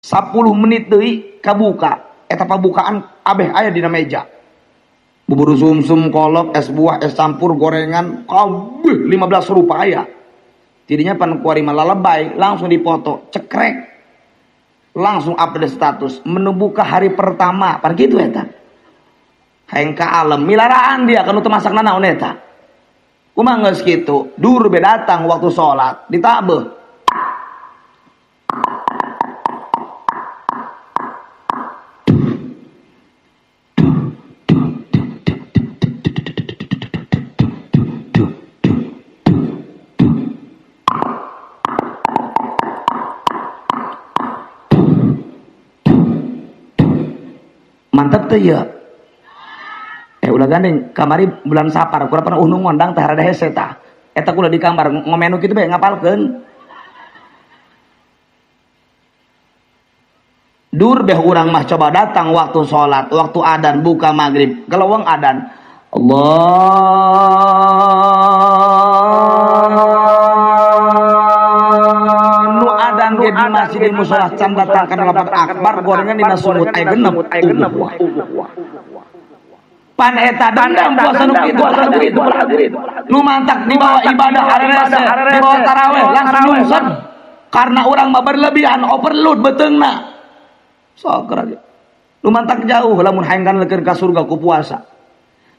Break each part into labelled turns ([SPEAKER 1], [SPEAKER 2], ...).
[SPEAKER 1] 10 menit deui kabuka eta pabukaan abeh aya dina meja. Bubur sumsum, kolok, es buah, es campur, gorengan, kabeh 15 rupa aya. Tidinya pan kuari mah lalebay langsung dipoto, cekrek. Langsung update status, menu buka hari pertama, pan kitu eta. Hayang ka alem milaraan dia kanu teu masakna naon eta. Kumaha geus kitu, dur be datang waktu salat, ditabeuh. Mantap tuh ya. Ulah gandeng kamari bulan Sapar kula pernah unung ngondang teh rada hese tah. Eta kula di kamar ngomenu kitu bae ngapalkeun. Dur beh urang mah coba datang waktu salat, waktu adan buka maghrib, keleweng adan. Allah nu adan ge di masjid di musala can datang kana lapat akbar gorengan dina sumut aya genep. Pan eta dendam puasa nu kitu nu mantak dibawa ibadah harerese dibawa taraweh langsung nyungsep karena urang mah berlebihan overload beuteungna sok geura nu mantak jauh lamun hayang leukeur ka surga ku puasa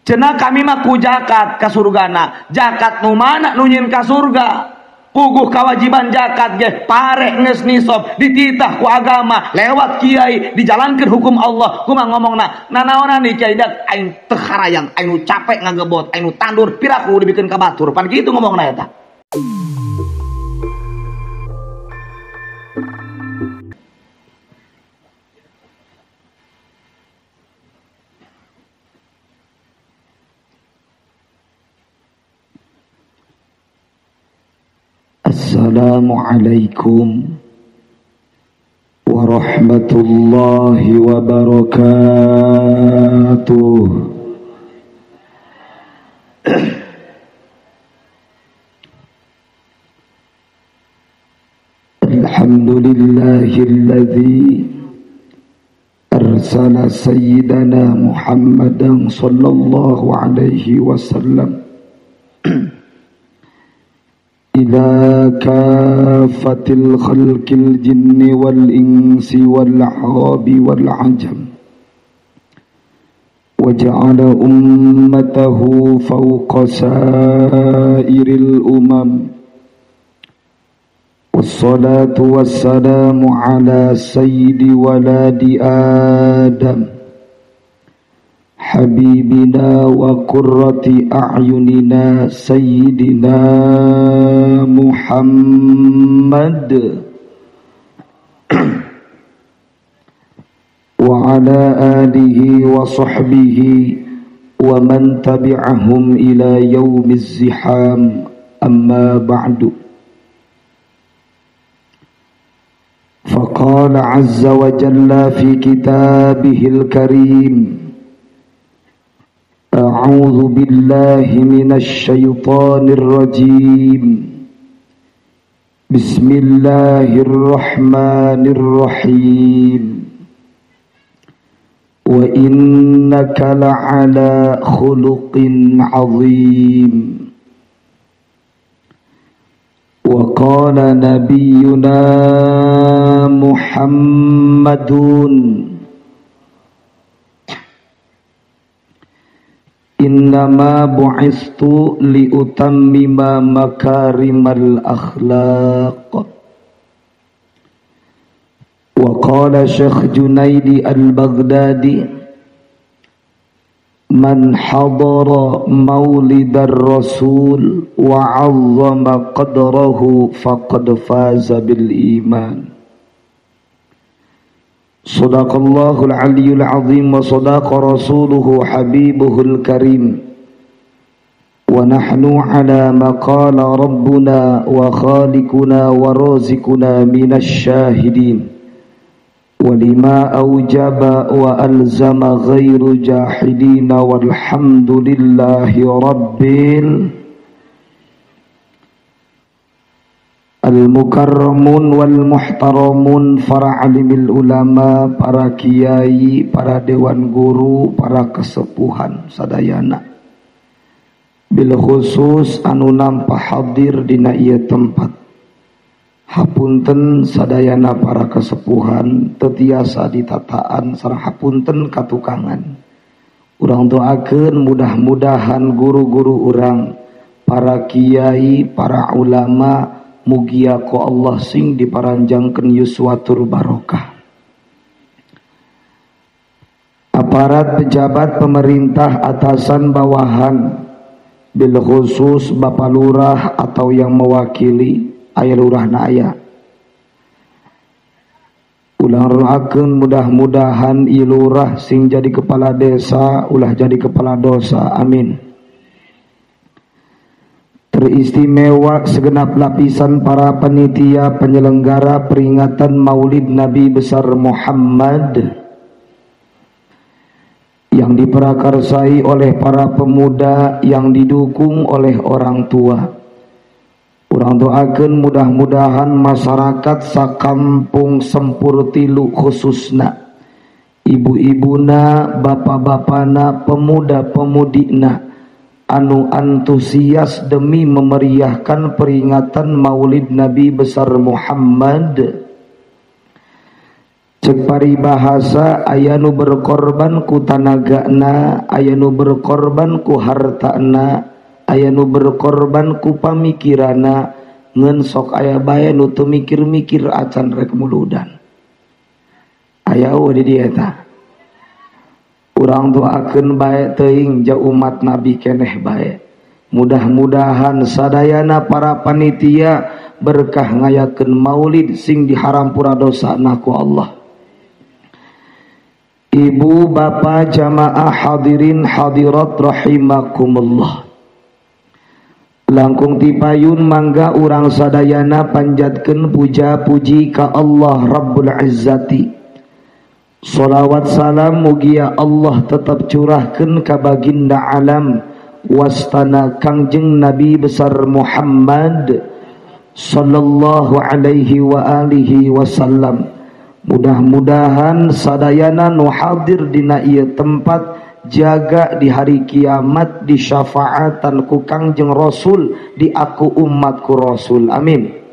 [SPEAKER 1] cenah kami mah ku zakat ka surgana zakat nu mana nu nyieun ka surga puguh kewajiban zakat ge pare geus nisab dititah ku agama lewat kiai dijalankeun hukum Allah kumaha ngomongna nanaonan di kiai dak aing teu harayang aing nu capek ngagebot aing nu tandur piraku dibikeun ka batur pan kitu ngomongna eta.
[SPEAKER 2] Assalamualaikum warahmatullahi wabarakatuh. Alhamdulillahilladzi arsala sayyidana Muhammadan sallallahu alaihi wasallam إلى كافة الخلق الجن والإنس والعرب والعجم وجعل أمته فوق سائر الأمم والصلاة والسلام على سيد ولد آدم حبيبنا وقرة أعيننا سيدنا محمد وعلى آله وصحبه ومن تبعهم إلى يوم الزحام. أما بعد، فقال عز وجل في كتابه الكريم: أعوذ بالله من الشيطان الرجيم، بسم الله الرحمن الرحيم، وإنك لعلى خلق عظيم. وقال نبينا محمد: إنما بعثت لأتمم مكارم الأخلاق. وقال شيخ جنيد البغدادي: من حضر مولد الرسول وعظم قدره فقد فاز بالإيمان. صدق الله العلي العظيم وصدق رسوله حبيبه الكريم. ونحن على ما قال ربنا وخالقنا ورازقنا من الشاهدين ولما أوجب وألزم غير جاحدين والحمد لله رب Al-mukarramun wal muhtaramun, para alimil ulama, para kiai, para dewan guru, para kesepuhan sadayana. Bil khusus anu nampa hadir dina ieu tempat. Hapunten sadayana para kesepuhan teu tiasa ditataan sareng hapunten katukangan. Urang doakeun mudah-mudahan guru-guru urang, para kiai, para ulama, mugia ku Allah sing diparanjangkeun yuswatur barokah. Aparat pejabat pemerintah atasan bawahan, bil khusus bapak lurah atau yang mewakili, aya lurahna aya. Ulah doakeun mudah-mudahan ieu lurah sing jadi kepala desa, ulah jadi kepala dosa. Amin. Teristimewa segenap lapisan para panitia penyelenggara peringatan Maulid Nabi besar Muhammad yang diprakarsai oleh para pemuda yang didukung oleh orang tua. Urang doakeun mudah-mudahan masyarakat sakampung Sempur Tilu khususna, ibu-ibuna, bapak-bapana, pemuda-pemudina anu antusias demi memeriahkan peringatan Maulid Nabi besar Muhammad. Cek paribahasa aya nu berkorban ku tanagana, aya nu berkorban ku hartana, aya nu berkorban ku pamikirana, ngeun sok aya bae nu teu mikir-mikir acan rek muludan. Aya eueuh di dieu tah. Urang doakeun bae teuing ja umat Nabi keneh bae. Mudah-mudahan sadayana para panitia berkah ngayakeun maulid sing diharampura dosana ku Allah. Ibu bapak jamaah hadirin hadirat rahimakumullah. Langkung tipayun mangga urang sadayana panjatkeun puja puji ka Allah Rabbul Izzati. Salawat salam mugia Allah tetap curahkeun ka baginda alam wastana Kangjeng Nabi besar Muhammad sallallahu alaihi wa alihi wasallam. Mudah-mudahan sadayana nu hadir dina ieu tempat jaga di hari kiamat di syafaatan ku Kangjeng Rasul, di aku umatku Rasul. Amin.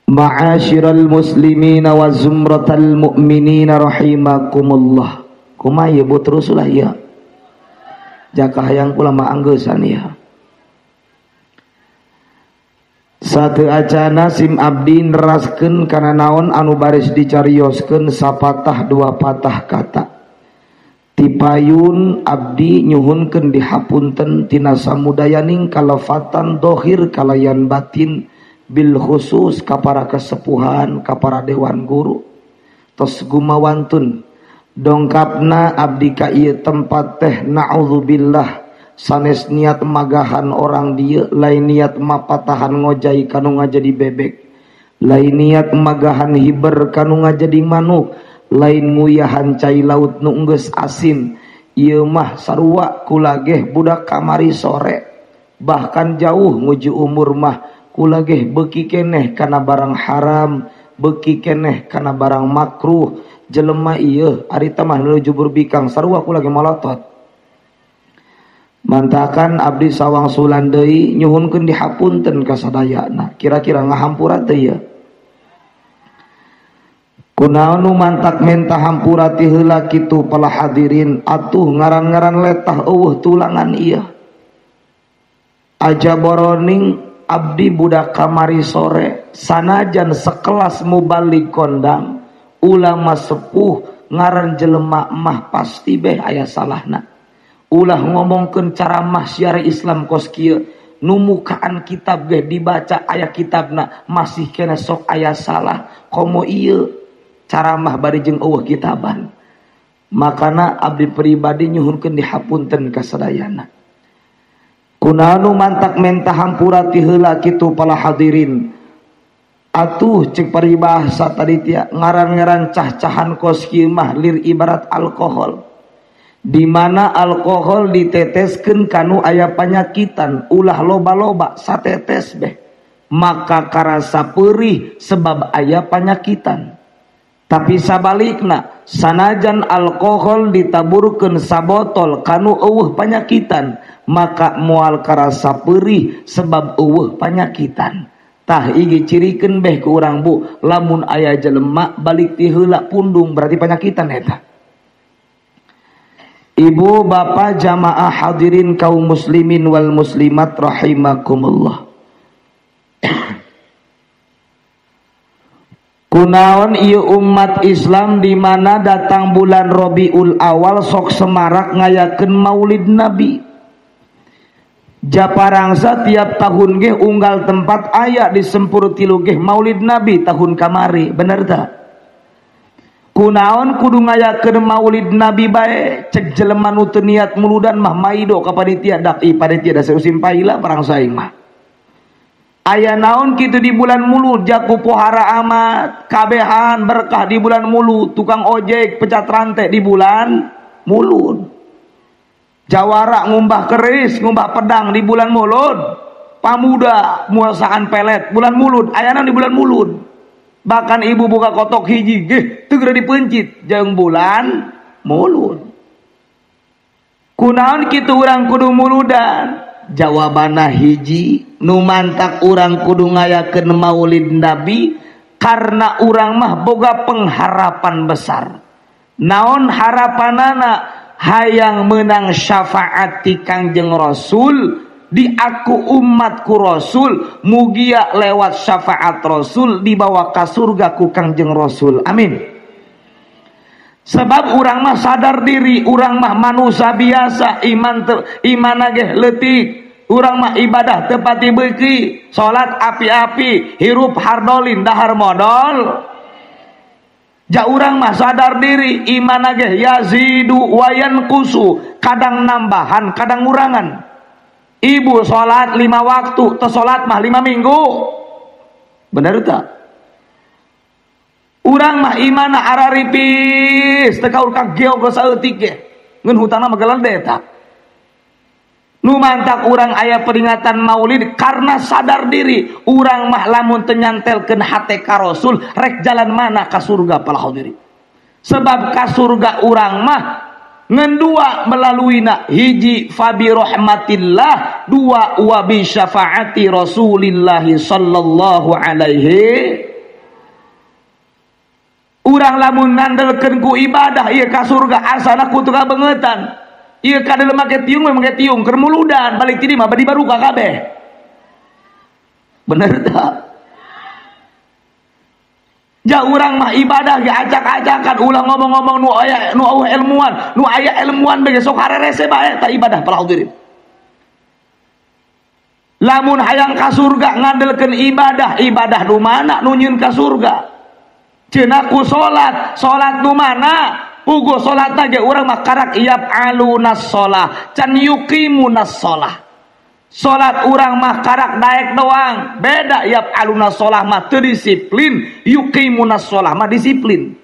[SPEAKER 2] Ma'asyiral muslimina wa zumratal mu'minina rahimakumullah. Kumaha ieu bu terus lah ieu. Jaka hayang kula mah anggeusan ieu. Satu acana sim abdi neraskeun kana naon anu baris dicarioskeun sapatah dua patah kata. Tipayun abdi nyuhunkeun dihapunten tina samudayaning kalafatan dohir kalayan batin, bil khusus ka para kesepuhan, ka para dewan guru. Tos gumawantun dongkapna abdi ka ieu tempat teh naudzubillah sanes niat magahan orang dieu, lain niat mapatahan ngojai kanu ngajadi bebek, lain niat magahan hiber kanu ngajadi manuk, lain nguyahan cai laut nu geus asin. Ieu mah sarua kulageh budak kamari sore, bahkan jauh nguji umur mah kulageh beuki keneh kana barang haram, beuki keneh kana barang makruh. Jelema ieu ari teh mah nuju bikang sarua kulageh malotot. Mantakan abdi sawang sulan deui nyuhunkeun dihapunten ka sadayana. Kira-kira ngahampura teh ieu? Kunaon nu mantak menta hampura ti heula kitu pala hadirin, atuh ngaran-ngaran letah eueuh tulangan ieu. Aja boroning abdi budak kamari sore sanajan sekelas mubalig kondang ulama sepuh ngaran jelema mah pasti beh aya salahna. Ulah ngomongkeun ceramah syiar Islam kos kieu, nu mukaan kitab ge dibaca aya kitabna masih kena sok aya salah. Komo ieu ceramah bari jeung eueuh kitaban. Makana abdi pribadi nyuhunkeun dihapunten ka sadayana. Kunaon mantak menta hampura ti heula kitu pala hadirin. Atuh cek paribahasa tadi tia ngaran-ngaran cah-cahan kos kieu mah lir ibarat alkohol. Di mana alkohol diteteskeun kanu aya panyakitan, ulah loba-loba satetes beh. maka karasa perih sebab aya panyakitan. Tapi sabalikna sanajan alkohol ditaburkeun sabotol kanu eueuh panyakitan, maka moal karasa perih sebab eueuh panyakitan. Tah igi cirikeun beh ku urang bu, lamun aya jelema balik ti heula pundung berarti panyakitan eta. Ibu bapak jamaah hadirin kaum muslimin wal muslimat rahimakumullah. Kunaon ieu umat Islam di mana datang bulan Rabiul Awal sok semarak ngayakeun Maulid Nabi. Japarangsa tiap tahun geh unggal tempat aya di Sempur tilu geh Maulid Nabi tahun kamari, bener tak? Kunaon kudu ngayakeun Maulid Nabi bae, cek jelema nu teu niat muludan mah maido ka panitia dak i panitia da seusim paila parang saing mah. Aya naon kitu di bulan Mulud jaku pohara amat, kabehan berkah di bulan Mulud, tukang ojek pecat rantai di bulan Mulud. Jawara ngumbah keris, ngumbah pedang di bulan Mulud. Pamuda muasaan pelet bulan Mulud, aya naon di bulan Mulud. Bahkan ibu buka kotok hiji geh teu geura dipencit jeung bulan Mulud. Kunaon kitu urang kudu muludan? Jawabanna hiji, nu mantak urang kudu ngayakeun Maulid Nabi karena urang mah boga pengharapan besar. Naon harapanana? Hayang menang syafaat ti Kangjeng Rasul, diaku umatku Rasul, mugia lewat syafaat Rasul dibawa ka surga ku Kangjeng Rasul. Amin. Sebab urang mah sadar diri, urang mah manusia biasa, iman iman ge leutik, urang mah ibadah teu pati beuki, salat api-api, hirup hardolin dahar modal. Ja urang mah sadar diri, iman ge yazidu wa yanqusu, kadang nambahan, kadang ngurangan. Ibu salat 5 waktu, teu salat mah 5 minggu. Bener tak? Urang mah imana araripis, teu kaur ka geog saeutik ge. Ngeun hutangna mah gelede eta. Nu mantak urang aya peringatan Maulid karena sadar diri, urang mah lamun teu nyantelkeun hate ka Rasul, rek jalan mana ka surga para hadirin. Sebab ka surga urang mah ngan dua melaluina, hiji fabi rahmatillah, dua wa bi syafaati Rasulillah sallallahu alaihi. Urang lamun nandelkeun ku ibadah ieu ka surga asana ku teu kabeungetan. Ieu kadeuleum make tiung we make tiung keur muludan balik ti mah badi baruka kabeh. Bener tak? Ja urang mah ibadah ge acak-acakan, ulah ngomong-ngomong nu aya nu eueuh ilmuan, nu aya ilmuan bae sok harerese bae ta ibadah para hadirin. Lamun hayang ka surga ngandelkeun ibadah, ibadah nu mana nu nyieun ka surga? Cenah ku salat, salat nu mana? Puguh salat ge urang mah karak yaf'alunas shalah, can yuqimunas shalah. Salat urang mah karak daek doang, beda yaf'alunas shalah mah teu disiplin, yuqimunas shalah mah disiplin.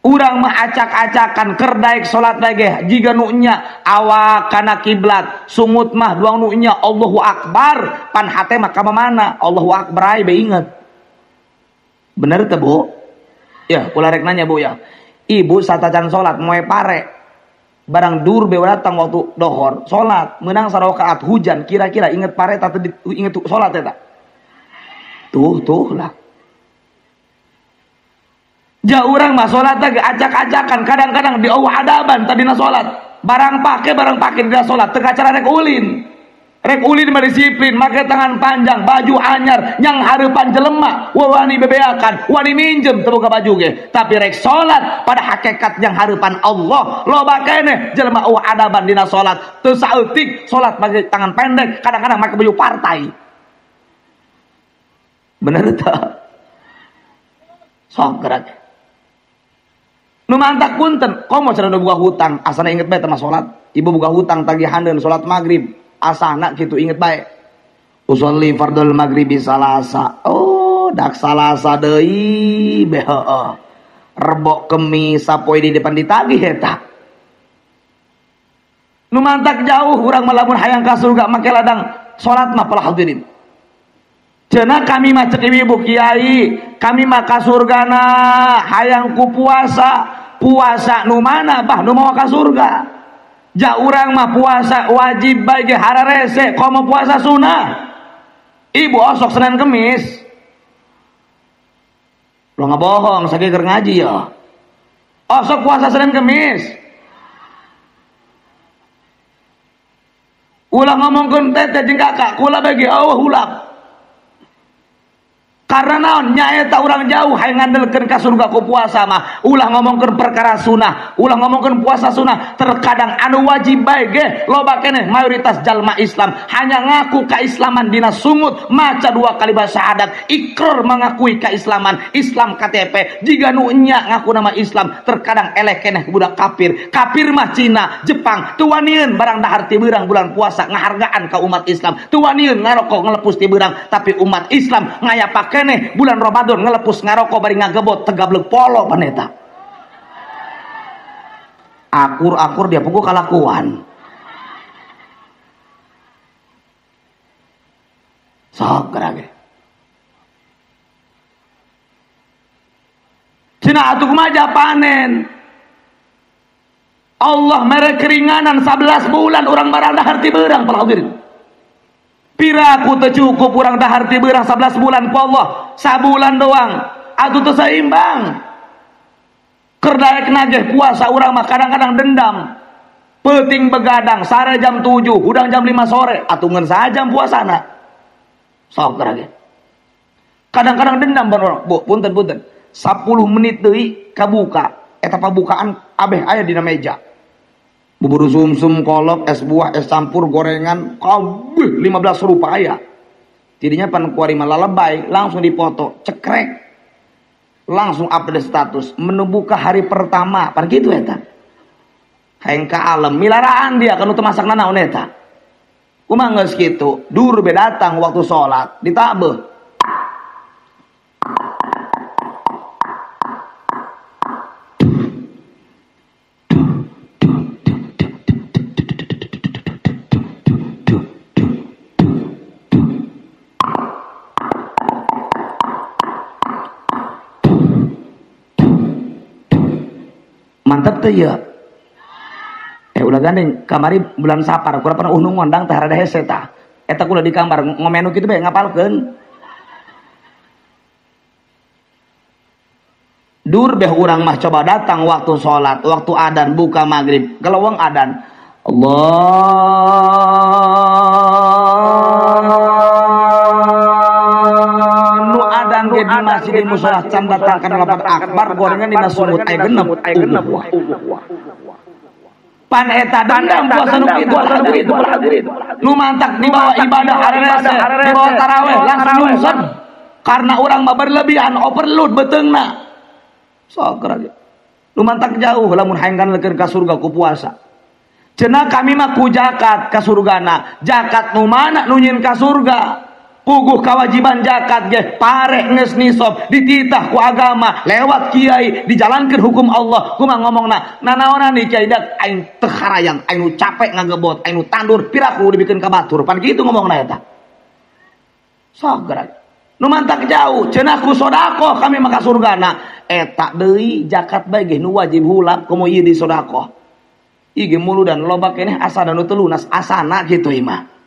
[SPEAKER 2] Urang mah acak-acakan keur daek salat ge jiga nu nya awak kana kiblat, sungut mah doang nu nya Allahu akbar, pan hate mah ka mana? Allahu akbar ai be inget. Bener teu, Bu? Ya, kula rek nanya Bu ya. Ibu satacan salat moe pare. Barang dur bewa datang waktu dohor, salat menang sarakaat hujan, kira-kira inget pare ta inget salat eta. Tuh tuh lah. Ja urang mah salat ge acak-acakan, kadang-kadang di eueuh adaban tadina salat. Barang pake dina salat, teu kacara rek ulin. Rek ulin mah disiplin, make tangan panjang, baju anyar, nyang hareupan jelema, wani bebeakan, wani minjem teu boga baju ge. Tapi rek salat pada hakikat yang hareupan Allah, loba keneh jelema eueuh adaban dina salat, teu saeutik salat make tangan pendek, kadang-kadang make baju partai. Bener teu? Sok gerak. Nu mantak punten, komo cenah nu boga hutang, asana inget bae teh mah salat. Ibu boga hutang tagihaneun salat magrib. Asana gitu inget baik. Usolli fardul maghribi salasa. Oh, dak salasa deui be heueuh. Rebok kemis sapoe di depan ditagih eta. Nu mantak jauh urang mah lamun hayang ka surga make ladang salat mah para hadirin.
[SPEAKER 1] Cenah kami mah cek ibu kiai, kami mah ka surgana hayang ku puasa, puasa nu mana bah nu mawa ka surga. Ja urang mah puasa wajib bae ge hararese, komo puasa sunah. Ibu osok Senin Kemis. Lo nggak bohong, saking keur ngaji ya. Osok puasa Senin Kemis. Ulah ngomongkeun teteh jeung kakak, kula bagi eueuh hulap. Karena naon nyaeta urang jauh hayang ngandelkeun ka surga ku puasa mah. Ulah ngomongkeun perkara sunah, ulah ngomongkeun puasa sunah. Terkadang anu wajib bae ge loba keneh mayoritas jalma Islam hanya ngaku keislaman dina sungut, maca dua kali bahasa syahadat, ikrar mengakui keislaman, Islam KTP, jiga nu nya ngaku nama Islam, terkadang eleh keneh budak kafir. Kafir mah Cina, Jepang, teu wanieun barang dahar ti beurang bulan puasa ngahargaan ka umat Islam. Teu wanieun ngarokok ngelepus ti beurang, tapi umat Islam ngayapakeun bulan Ramadan ngelepus ngarokok bari ngagebot tegablek polo paneta. Akur-akur dia pugu kalakuan. Sok gerage. Cina atuh kumaha panen. Allah mere keringanan 11 bulan urang barang dahar ti beurang para hadirin. Piraku teu cukup urang dahar ti beurang 11 bulan ku Allah, sabulan doang. Atuh teu seimbang. Keur daek nagih puasa urang mah kadang-kadang dendam. Peuting begadang sare jam 7, hudang jam 5 sore, atuh ngeun sajam puasana. Sok gerage. Kadang-kadang dendam urang, Bu, punten-punten. 10 menit deui kabuka, eta pabukaan abeh aya dina meja. Bubur sumsum, kolok, es buah, es campur, gorengan, kabeh 15 rupa aya. Tidinya pan kuari mah lalebay, langsung dipoto, cekrek. Langsung update status, menu buka hari pertama, pan kitu eta. Hayang ka alem, milaraan dia kanu teu masak nanaon eta. Kumaha geus kitu, dur be datang waktu salat, ditabeuh. Mantap tuh ya. Ulah gandeng kamari bulan Sapar kurang pernah unung ngondang teh rada hese tah. Eta kula di kamar ngomenu kitu bae ngapalkeun. Dur beh urang mah coba datang waktu salat, waktu adan buka maghrib, keleweng adan. Allah nu adan ge di masjid di musala can datang kana lapat akbar gorengan dina sumut aya genep. Pan eta dendam puasa nu kitu hadirin. Nu mantak dibawa ibadah hararese, dibawa taraweh langsung nyungsep. Karena urang mah berlebihan overload beuteungna. Sok gerage. Nu mantak jauh lamun hayang ngandelkeun ka surga ku puasa. Cenah kami mah ku zakat ka surgana. Zakat nu mana nu nyieun ka surga? Puguh kewajiban zakat ge pare geus nisab dititah ku agama lewat kiai dijalankeun hukum Allah. Kumaha ngomongna? Nanaonan di kiai dak aing teu harayang, aing nu capek ngagebot, aing nu tandur piraku dibikeun ka batur. Pan kitu ngomongna eta. Sok gerak. Nu mantak jauh cenah ku sedekah kami mah ka surgana. Eta deui zakat bae ge nu wajib hulap komo ieu di sedekah. Ieu ge muludan loba keneh asana nu teu lunas asana kitu imah.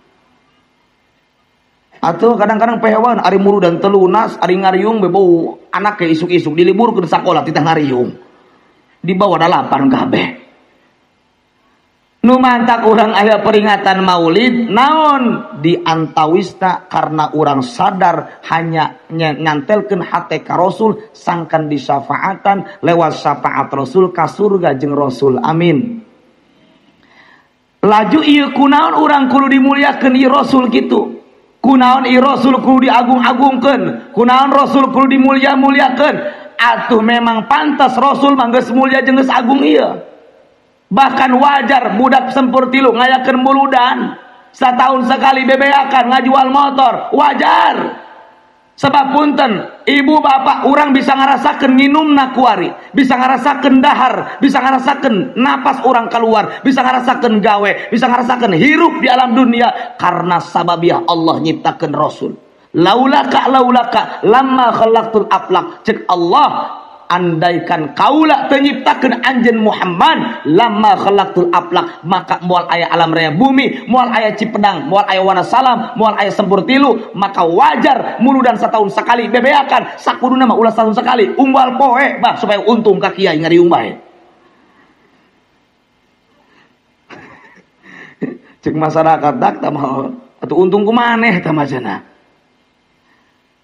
[SPEAKER 1] Atau kadang-kadang pehewan ari muludan teu lunas ari ngariung bebau anak ke isuk-isuk diliburkeun sakola titah ngariung. Dibawa dalapan kabeh. Nu mantak urang aya peringatan Maulid naon di antawisna karena urang sadar hanya nyantelkeun hate ka Rasul sangkan disyafaatan lewat syafaat Rasul ka surga jeung Rasul. Amin. Laju ieu kunaon urang kudu dimuliakeun ieu Rasul kitu. Kunaon ieu Rasul kudu diagung-agungkeun, kunaon Rasul kudu dimulia-muliakeun. Atuh memang pantas Rasul mah geus mulia jeung geus agung ieu. Bahkan wajar budak sempur tilu ngayakeun muludan setahun sekali bebeakan ngajual motor, wajar. Sebab punten, ibu bapak urang bisa ngarasakeun nginumna kuari, bisa ngarasakeun dahar, bisa ngarasakeun napas urang keluar, bisa ngarasakeun gawe, bisa ngarasakeun hirup di alam dunia karena sababiah Allah nyiptakeun Rasul. Laulaka laulaka lamma khalaqtul aflaq, cek Allah andaikan kaula teu nyiptakeun anjeun Muhammad lamma khalaqtul aflaq, maka moal aya alam raya bumi, moal aya Cipedang, moal aya Wanasalam, moal aya Sempur Tilu, maka wajar muludan setahun sekali bebeakan, sakuduna mah ulah setahun sekali, unggal poe bah supaya untung ka kiai ngariung bae. Cek masyarakat dak tah mah atuh untung kumaneh tah mah cenah.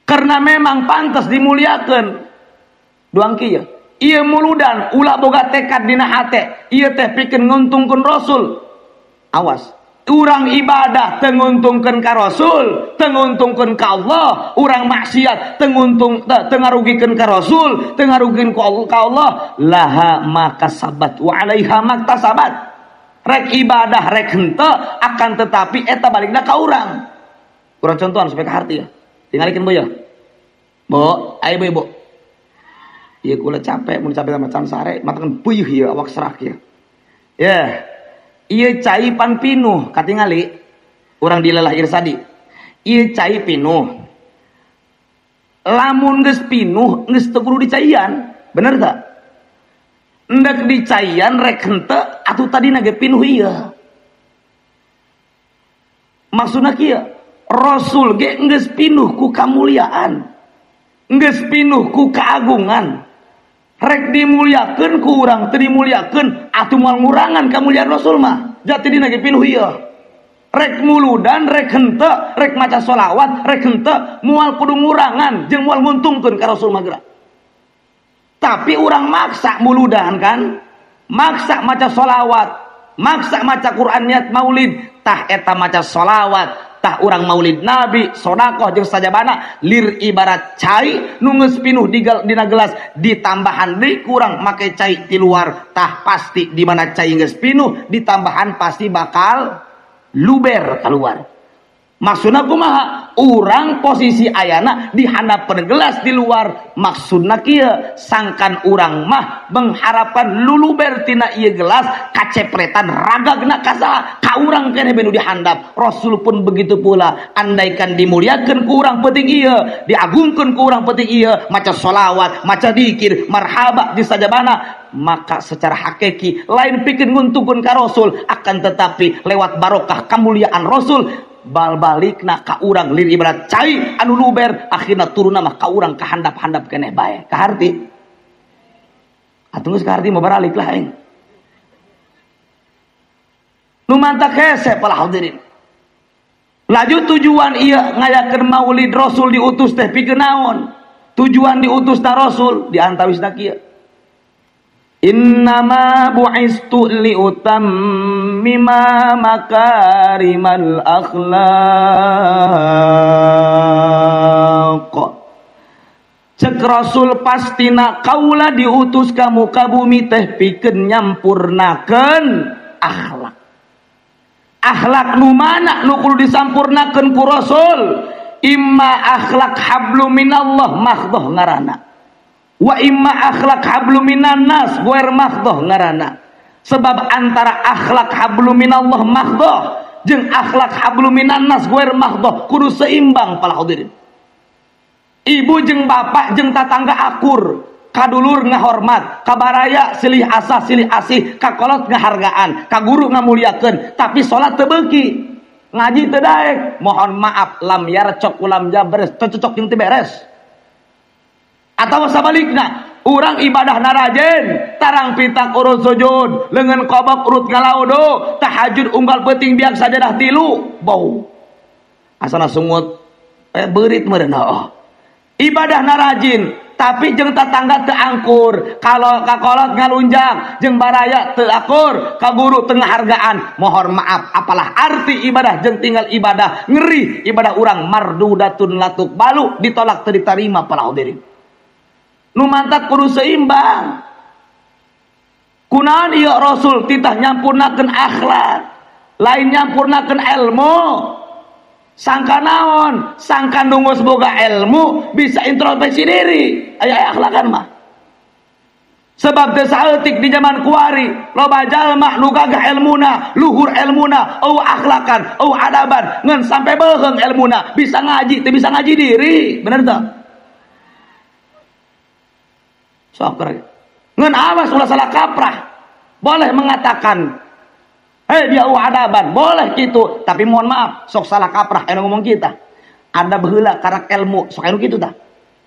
[SPEAKER 1] Karena memang pantas dimuliakeun. Duang kieu, ieu muludan ulah boga tekad dina hate, ieu teh pikeun nguntungkeun Rasul. Awas, urang ibadah teu nguntungkeun ka Rasul, teu nguntungkeun ka Allah, urang maksiat teu nguntung teu ngarugikeun ka Rasul, teu ngarugikeun ka Allah, laha makasabat wa 'alaiha maktasabat. Rek ibadah rek henteu akan tetapi eta balikna ka urang. Urang contohan supaya kaharti ya. Tingalikeun bu ya. Bu, ayo bu, bu. Ieu kula capek, mun capek sama can sare, matakan puyuh ieu awak serak ieu. Ya. Ieu cai pan pinuh katingali urang dilelah irsadi. Ieu cai pinuh. Lamun geus pinuh geus teu kudu dicaian, bener teu? Endek dicaian rek henteu atuh tadina ge pinuh ieu. Maksudna kieu, Rasul ge geus pinuh ku kamuliaan, geus pinuh ku keagungan. Rek dimuliakeun ku urang teu dimuliakeun atuh moal ngurangan kamuliaan Rasul mah. Jati dina ge pinuh ieu. Rek muludan rek henteu, rek maca sholawat rek henteu, moal kudu ngurangan jeung moal nguntungkeun ka Rasul mah geura. Tapi urang maksa muludan kan, maksa maca sholawat, maksa maca Quran niat maulid, tah eta maca sholawat, tah urang maulid Nabi, sodakoh jeung sajabana, lir ibarat cai nu geus pinuh dina gelas ditambahan deui kurang make cai ti luar, tah pasti di mana cai geus pinuh ditambahan pasti bakal luber keluar. Maksudna kumaha? Urang posisi ayana di handapeun gelas di luar, maksudna kieu sangkan urang mah mengharapkan luluber tina ieu gelas kacepretan ragagna ka saha? Ka urang keneh benu dihandap. Rasul pun begitu pula, andaikan dimuliakeun ku urang penting ieu, diagungkeun ku urang penting ieu, maca sholawat, maca dikir, marhaba di sajabana, maka secara hakiki lain pikeun nguntungkeun ka Rasul, akan tetapi lewat barokah kemuliaan Rasul bal balikna ka urang lir ibarat cai anu luber akhirna turunna mah ka urang kahandap-handap keneh bae. Kaharti atuh geus kaharti mah baralik lah aing. Nu mantak hese para hadirin. Laju tujuan ieu ngayakeun maulid Rasul diutus teh pikeun naon? Tujuan diutus ta Rasul di antawisna kieu. Innama bu'istu liutammima makarimal akhlaq. Cek Rasul pastina kaula diutus ka muka bumi teh pikeun nyampurnakeun akhlak. Akhlak nu mana nu kudu disampurnakeun ku Rasul? Imma akhlak hablum minallah mahdhah ngaranna. Wa imma akhlak hablum minan nas ghair mahdhah ngaranna. Sebab antara akhlak hablum minallah mahdhah jeung akhlak hablum minan nas ghair mahdhah kudu seimbang para hadirin. Ibu jeung bapak jeung tatangga akur, kadulur ngahormat, kabaraya silih asah silih asih, kakolot ngahargaan, ka guru ngamuliakeun, tapi salat teu beuki, ngaji teu daek, mohon maaf lam yarcok ulam jabres, cocok jeung teu beres. Atau sabalikna, urang ibadah narajen, tarang pitak urut sujud, lengan kobok urut ngalaodo, tahajud unggal peuting biak sajadah tilu, bau. Asana sungut beurit meureun heuh. Ibadah narajin, tapi jeung tatangga teu angkur, kalau kakolot ngalunjak, jeung baraya teu akur, ka guru teu ngahargaan. Mohon maaf, apalah arti ibadah jeung tinggal ibadah ngeri, ibadah urang mardudatun latuk balu ditolak teu ditarima para hadirin. Nu mantak kudu seimbang. Kunaon ieu Rasul titah nyampurnakeun akhlak, lain nyampurnakeun ilmu. Sangka naon? Sangka nunggus boga ilmu bisa introspeksi diri. Aya akhlakan mah. Sebab teu saeutik di zaman kuari loba jalma nu gagah elmuna, luhur elmuna, eueuh akhlakan, eueuh adaban, ngan sampai beuheung elmuna, bisa ngaji teu bisa ngaji diri, bener teu? Sok ngan awas ulah salah kaprah. Boleh mengatakan hei dia eueuh adaban, boleh gitu, tapi mohon maaf sok salah kaprah anu ngomong kita. Adab heula karak ilmu, sok anu kitu tah.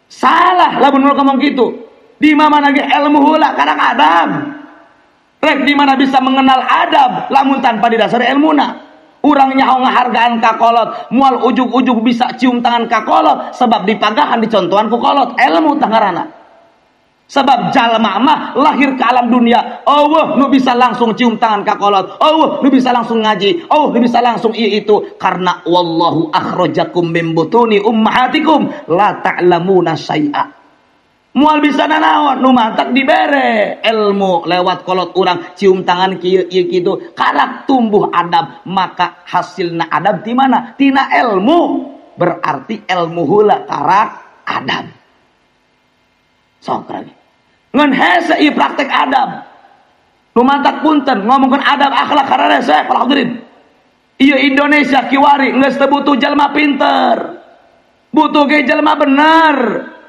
[SPEAKER 1] Salah lamun ngomong gitu. Di mana lagi ilmu heula karak adab. Rek di mana bisa mengenal adab lamun tanpa didasari ilmuna. Urang nyaho ngahargaan ka kolot, moal ujug-ujug bisa cium tangan ka kolot sebab dipagahan dicontohan ku kolot, ilmu tah ngaranna. Sebab jalma mah lahir ke alam dunia, eueuh nu bisa langsung cium tangan ka kolot, eueuh nu bisa langsung ngaji, eueuh nu bisa langsung ieu itu, karena wallahu akhrajakum min butuni ummahatikum la ta'lamuna syai'a. Moal bisa nanaon nu mantak dibere ilmu lewat kolot urang cium tangan kieu ieu kitu, karak tumbuh adab, maka hasilna adab di mana? Tina ilmu. Berarti ilmu heula karak adab. Sok lagi. Ngan hese ieu praktek adab. Nu mantak punten ngomongkeun adab akhlak hararese para hadirin. Ieu Indonesia kiwari geus teu butuh jalma pinter. Butuh ge jalma bener,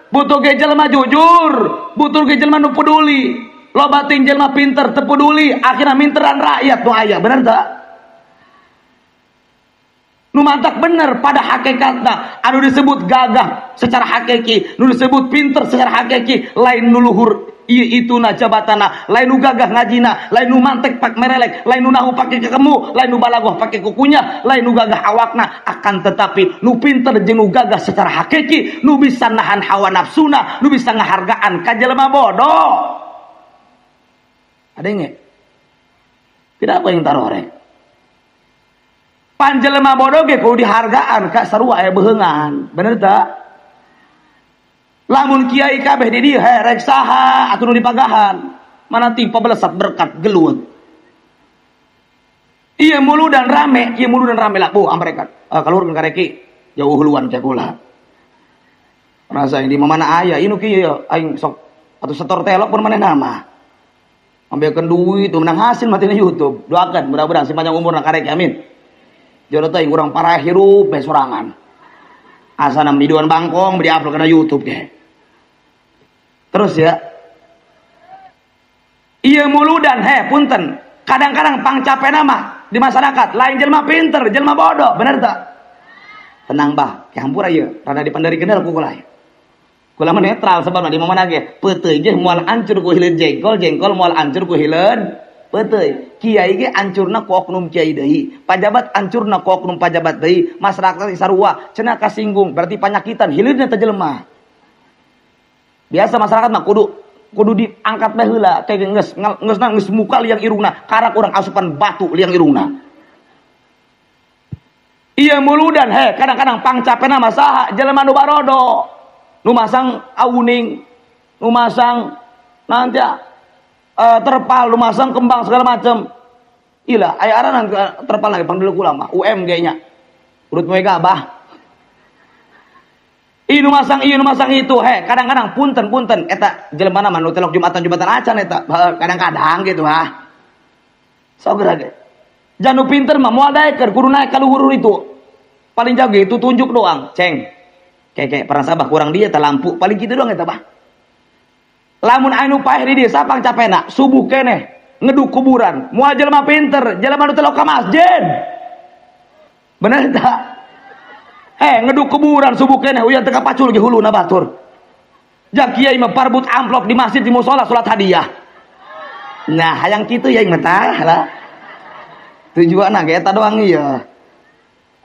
[SPEAKER 1] butuh ge jalma jujur, butuh ge jalma nu peduli. Loba ting jalma pinter teu peduli, akhirna minteran rakyat nu aya, bener teu? Nu mantak bener pada hakikatna anu disebut gagah secara hakiki, nu disebut pinter secara hakiki, lain nu luhur ieu ituna jabatana, lain nu gagah ngajina, lain nu mantek pak merelek, lain nu nahu pake kekemu, lain nu balagoh pake kukunya, lain nu gagah awakna, akan tetapi nu pinter jeung nu gagah secara hakiki, nu bisa nahan hawa nafsuna, nu bisa ngahargaan ka jelema bodoh. Ada nge? Tidak apa yang tarorek. Panjelema bodoh ge kudu dihargaan ka sarua aya beheungan, bener teu? Lamun kiai kabeh di dieu rek saha atuh nu dipagahan, mana timpa belesat berkat gelut. Ieu muludan rame, ieu muludan rame lah bu amrekan. Kaluhurkeun ka reki jauh huluan cek kula. Rasa yang di mana aya ieu nu kieu aing sok atuh setor telok pun manehna mah. Ambilkeun duit menang hasil mati YouTube. Doakan mudah-mudahan si panjang umurna ka reki amin. Jodoh teh urang parah hirup bae sorangan. Asana miduan bangkong beri upload kana YouTube ge. Terus ya. Ieu muludan he punten. Kadang-kadang pangcapena mah di masyarakat lain jelema pinter, jelema bodoh, bener teu? Tenang bah, hampura ieu, rada dipandarikeun heula ku kula. Kula mah netral sebab di mana ge peuteuy ge moal hancur ku hileun jengkol, jengkol moal hancur ku hileun peuteuy. Kiai ge ancurna ku oknum kiai deui, pajabat ancurna ku oknum pajabat deui, masyarakat sarua cenah kasinggung berarti panyakitan hileunna teh jelema. Biasa masyarakat mah kudu diangkat bae heula kayak geus geus muka liang irungna, karak urang asupan batu liang irungna. Ieu muludan he kadang-kadang pangcapena mah saha jelema nu barodo, nu masang awuning, nu masang nanti terpal, lu masang kembang segala macam. Ilah, aya aranan terpal lagi pangdulu kula mah UMG nya. Urut moe gabah. Ieu nu masang ieu nu masang itu, he, kadang-kadang punten-punten eta jelema mah nu telok Jumatan-Jumatan acan eta, kadang-kadang gitu ha. Sok geura ge. Janu pinter mah moal daekeun kudu naik ka luhur itu. Paling jago itu tunjuk doang, ceng. Kayak pernah sabah kurang dia teh lampu, paling kitu doang eta bah. Lamun anu paeh di desa pang capena, subuh keneh ngeduk kuburan, moal jelema pinter, jelema nu telok ka masjid. Bener tak? Ngeduk kuburan subuh keneh uyan teu kapacul ge huluna batur. Ja kiai mah parbut amplop di masjid di musala salat hadiah. Nah, hayang kitu ya mah tah lah. Tujuanna ge eta doang ieu.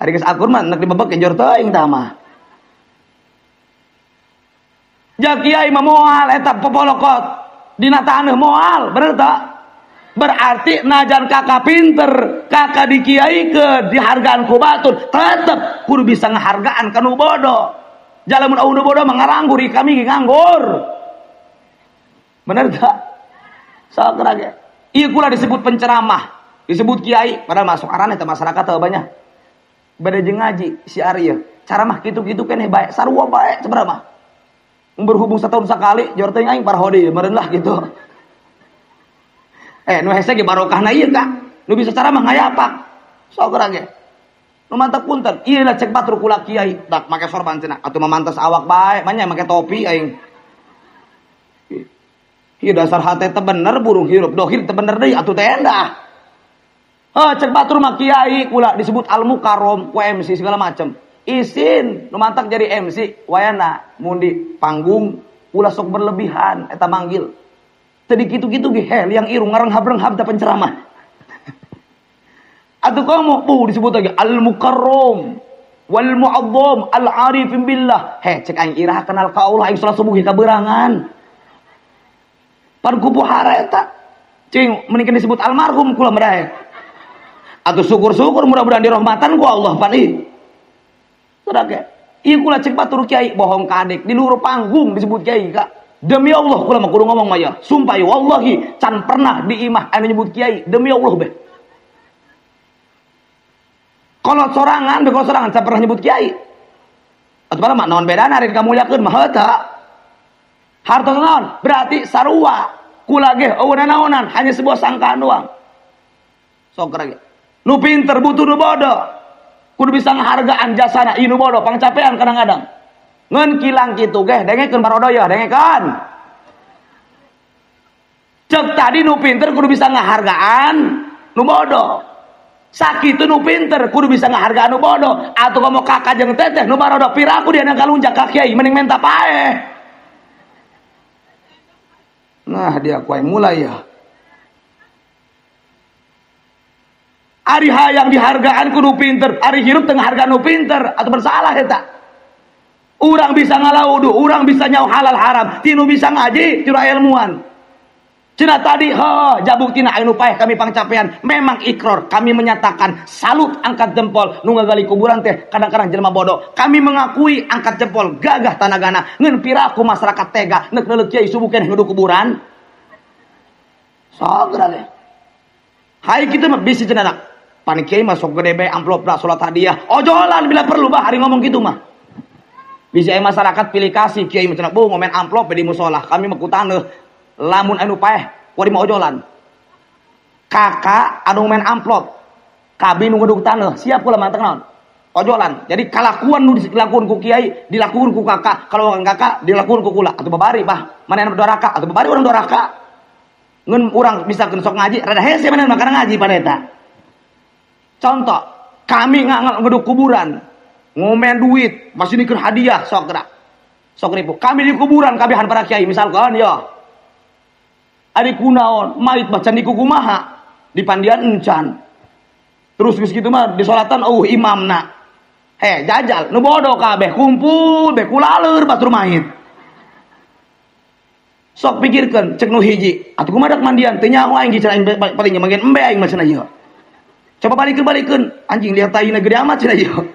[SPEAKER 1] Ari geus akur mah nek dibebek jor teuing tah mah. Ja kiai mah moal eta popolokot dina taneuh moal, bener tak? Berarti najan kakak pinter, kakak dikiaikeun, dihargaan ku batur, tetep kudu bisa ngahargaan ka nu bodoh. Jalamun nu bodoh mah ngaranggur kami ge nganggur. Bener tak? Sok ge. Ieu kula disebut penceramah, disebut kiai, padahal masuk arana eta masyarakat teu banyak. Bade jeung ngaji si Arya, ceramah kitu-kitu keneh bae, sarua bae ceramah. Berhubung setahun sekali, jor teh aing parhodi, meureun lah gitu. Nu hese ge barokahna ieu ka. Nu bisa ceramah ngayapak. Sok urang ge. Nu mantap punten. Ieu lah cek batur kula kiai, dak make sorban cenah atuh mamantas awak bae, manya make topi aing. Ieu dasar hate teh bener burung hirup, dohir teh bener deui atuh teh endah. Heuh cek batur mah kiai kula disebut al mukarrom, ku MC segala macam. Isin nu mantak jadi MC wayana mun di panggung ulah sok berlebihan eta manggil. Tadi kitu-kitu ge heh liang irung ngarenghab-renghab da penceramah. Atuh kamu disebut lagi al mukarrom wal mu'azzam al arifin billah. Heh cek aing irah kenal ka Allah aing salat subuh ka beurangan. Pan kupuhara eta. Cing mending disebut almarhum kula mah. Atuh syukur-syukur mudah-mudahan dirahmatan ku Allah pan ih. Sudah ge. Ieu kula cek batur kiai bohong ka adik di luhur panggung disebut kiai ka. Demi Allah kula mah kudu ngomong mah ya. Sumpah ya wallahi can pernah di imah anu nyebut kiai demi Allah beh. Kalau sorangan, kalau sorangan can pernah nyebut kiai. Atuh mah naon bedana ari kamuliakeun mah heuh. Harta naon? Berarti sarua. Kula ge eueuh naonan hanya sebuah sangkaan doang. Sok ge. Nu pinter butuh nu bodoh. Kudu bisa ngahargaan jasana ieu nu bodoh pangcapean kadang-kadang. Ngan kilang kitu ge dengekeun barodo ya dengekeun. Cek tadi nu pinter kudu bisa ngahargaan nu bodoh. Sakitu nu pinter kudu bisa ngahargaan nu bodoh. Atuh komo kakak jeung teteh nu barodo piraku dia nang kalunjak ka kiai mending menta paeh. Nah dia kuai mulai ya. Ari hayang dihargaan kudu pinter, ari hirup teu ngahargaan nu pinter atuh bersalah eta. Urang bisa ngalaudu, urang bisa nyau halal haram, tinu bisa ngaji, tinu ilmuan. Cenah tadi, jabuk tina anu paeh kami pangcapean, memang ikror, kami menyatakan salut angkat jempol, nu ngagali kuburan teh kadang-kadang jelema bodoh. Kami mengakui angkat jempol gagah tanagana, ngeun piraku masyarakat tega, neuk neuleuk kiai subuh keneh nguduk kuburan. Sok geura. Hai kitu mah bisi cenah anak. Pan kiai masuk gede bae amplop lah salat hadiah. Ojolan bila perlu bah hari ngomong gitu mah. Bisa masyarakat pilih kasih kiai mah cenah bu ngomen amplop di musola, kami mah ku taneuh. Lamun anu paeh kuari mah ojolan. Kakak anu main amplop, kabi nu ngeduk taneuh, siap kula manteng naon? Ojolan. Jadi kalakuan nu dilakukan ku kiai, dilakukan ku kakak. Kalau orang kakak dilakukan ku kula atuh babari bah. Mana anu doraka atuh babari urang doraka. Ngeun urang bisa keun sok ngaji, rada hese mana mah ngaji pada eta. Contoh, kami ngeduk kuburan, ngomen duit, masih nikeun hadiah sok gerak. Sok ribu. Kami di kuburan kabehan para kiai misalkan ya. Ari kunaon, mait baca niku kumaha, di pandian encan. Terus geus kitu mah di salatan eueuh imamna. Heh, jajal, nu bodoh kabeh kumpul be kulaleur batur mait. Sok pikirkeun cek nu hiji, atuh kumaha dak mandian teu nyaho aing cenah aing paling manggen embe aing mah cenah ieu. Coba balikeun anjing lihat taina gede amat cenah ieu.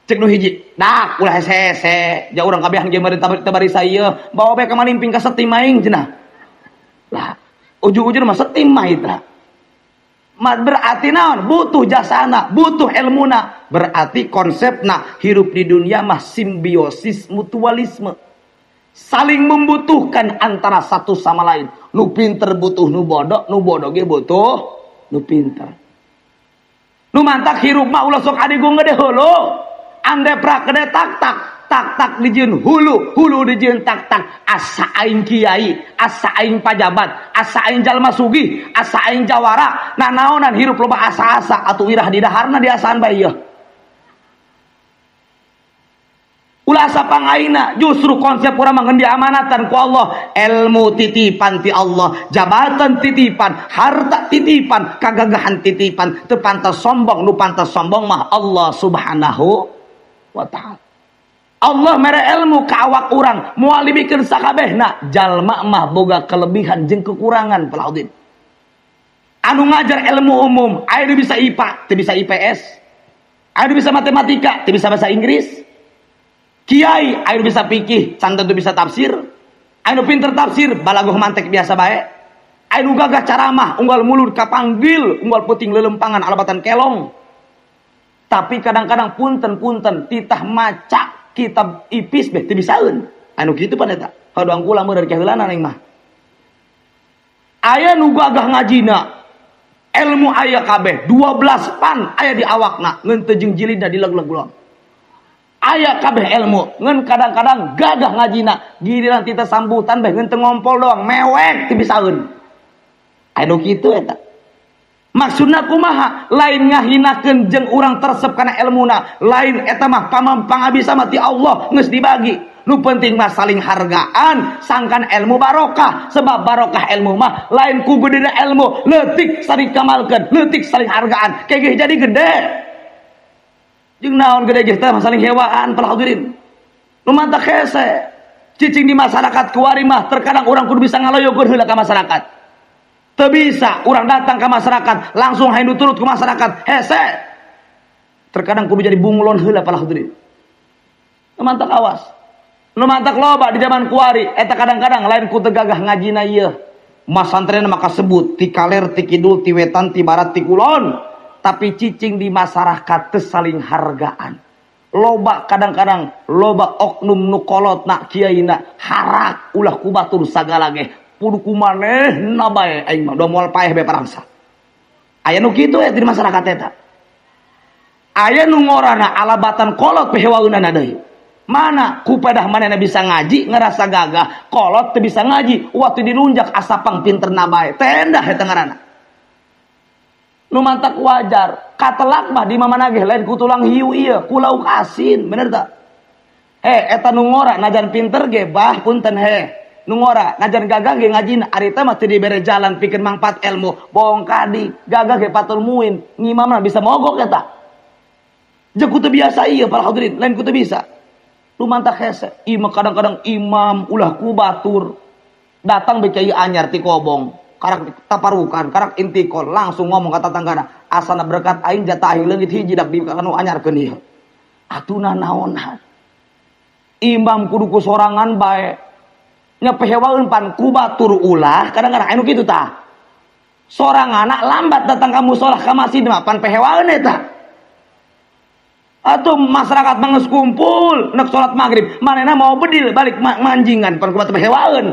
[SPEAKER 1] Cek nu hiji, dak ulah hese-hese, ja urang kabehan ge meureun tabarisa ieu, bawa bae ka manimping ka setim aing cenah. Lah, ujung-ujung mah setim mah eta. Berarti naon? Butuh jasana, butuh ilmuna. Berarti konsepna hirup di dunia mah simbiosis mutualisme. Saling membutuhkan antara satu sama lain. Nu pinter butuh nu bodoh ge butuh nu pinter. Nu mantak hirup mah ulah sok adigung gede hulu. Ande prak gede tak tak. Tak tak dijieun hulu, hulu dijieun tak tak. Asa aing kiai, asa aing pajabat, asa aing jalma sugih, asa aing jawara. Nanaonan hirup loba asa-asa atuh irah di daharna diasaan bae ieu. Ulah asa pangaina, justru konsep urang mah diamanatan ku Allah, ilmu titipan ti Allah, jabatan titipan, harta titipan, kagagahan titipan, teu pantas sombong, nu pantas sombong mah Allah Subhanahu wa ta'ala. Allah mere ilmu ka awak urang, moal dibikeun sakabehna, jalma mah boga kelebihan jeung kekurangan palaudin. Anu ngajar ilmu umum, aya nu bisa IPA, teu bisa IPS. Aya nu bisa matematika, teu bisa bahasa Inggris. Kiai, aya nu bisa fikih, can tentu bisa tafsir. Aya nu pinter tafsir, balagoh mantek biasa bae. Aya nu gagah caramah, unggal mulut kapanggil, unggal peuting lelempangan alabatan kelong. Tapi kadang-kadang punten-punten titah maca kitab ipis beh teu bisaeun. Anu kitu pan eta. Hadoang kula meureun kaheulana aing mah. Aya nu gagah ngajina. Ilmu aya kabeh 12 pan aya di awakna ngeun teu jeung jilidna dileg-leg. Aya kabeh ilmu ngeun kadang-kadang gagah ngajina giliran tita sambutan beh ngeun teu ngompol doang mewek teu bisaeun. Aya nu kitu eta. Maksudna kumaha? Lain ngahinakeun jeung urang tersep kana elmuna, lain eta mah pangabisa mah ti Allah geus dibagi. Nu penting mah saling hargaan, sangkan ilmu barokah, sebab barokah ilmu mah lain ku gedena ilmu, leutik saling kamalkeun, leutik saling hargaan, kegeh jadi gede. Jeung naon gede geus teh saling hewaan para hadirin. Nu mantak hese. Cicing di masyarakat kuari mah terkadang urang kudu bisa ngaloyokeun heula ka masyarakat. Teu bisa urang datang ke masyarakat langsung hayu turut ke masyarakat hese. Terkadang kudu jadi bunglon heula para hadirin. Nu mantak awas. Nu mantak loba di zaman kuari eta kadang-kadang lain ku teu gagah ngajina ieu. Masantrena maka sebut ti kaler, ti kidul, ti wetan, ti barat, ti kulon. Tapi cicing di masyarakat teu saling hargaan. Loba kadang-kadang loba oknum nu kolot na kiaina harak ulah ku batur sagala ge. Kudu kumanehna bae aing mah moal paeh bae parangsa. Aya nu kitu eta di masyarakat eta. Aya nu ngorana alabatan kolot pehewaeunana deui. Mana kupedah manehna bisa ngaji ngerasa gagah, kolot teu bisa ngaji, waktu dilunjak asapang pinterna bae. Tendah eta ngaranna. Nu mantak wajar, katelak mah di mamana ge lain ku tulang hiu ieu, ku lauk asin, bener tak? Eta nu ngora najan pinter ge bah punten he. Nu ngora najan gagah ge ngajina, ari teh mah teu dibere jalan pikeun mangpat ilmu, bohong kadi, gagah ge patul muin, ngimamna bisa mogok eta. Jeung ku teu biasa ieu para hadirin, lain ku teu bisa. Lu mantak hese, imam kadang-kadang imam ulah ku batur. Datang be kiai anyar ti kobong, karak taparukan, karak intikol, langsung ngomong ka tatanggana, asana berkat aing jatah aing leungit hiji dak di kanu anyarkeun ieu. Atuna naonan. Imam kudu ku sorangan bae. Nya pehewaeun pan ku batur ulah, kadang-kadang anu kitu tah. Sorangan lambat datang ka musola ka masjid mah pan pehewaeun eta. Atau masyarakat manggeus kumpul nek salat maghrib, manehna mau bedil balik manjingan pan ku batur pehewaeun.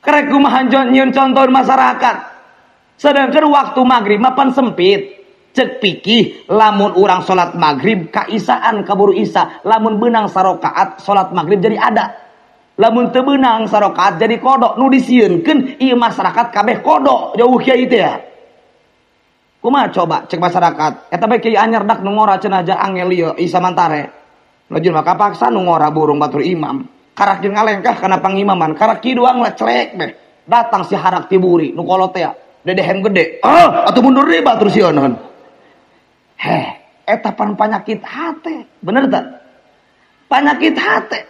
[SPEAKER 1] Kerek kumaha nyieun contoh masyarakat. Sedangkan waktu maghrib mah pan sempit. Cek pikih lamun urang salat maghrib kaisaan kaburu isa, lamun beunang sarokaat salat maghrib jadi ada. Lamun teu beunang sarokaat jadi kodok nu disieunkeun ieu masyarakat kabeh kodok jauh kiai teh ya. Kumaha coba cek masyarakat eta bae kiai anyar dak nu ngora cenah aja angel ieu isa mantare. Lajun maka paksa nu ngora burung batur imam. Karak jeung ngalengkah kana pangimaman, karak kieu doang lah celek beh. Datang si harak tiburi nu kolot teh dedehem gede. Ah, atuh mundur deui batur sieun. Heh, eta pan panyakit hate, bener tak? Panyakit hate.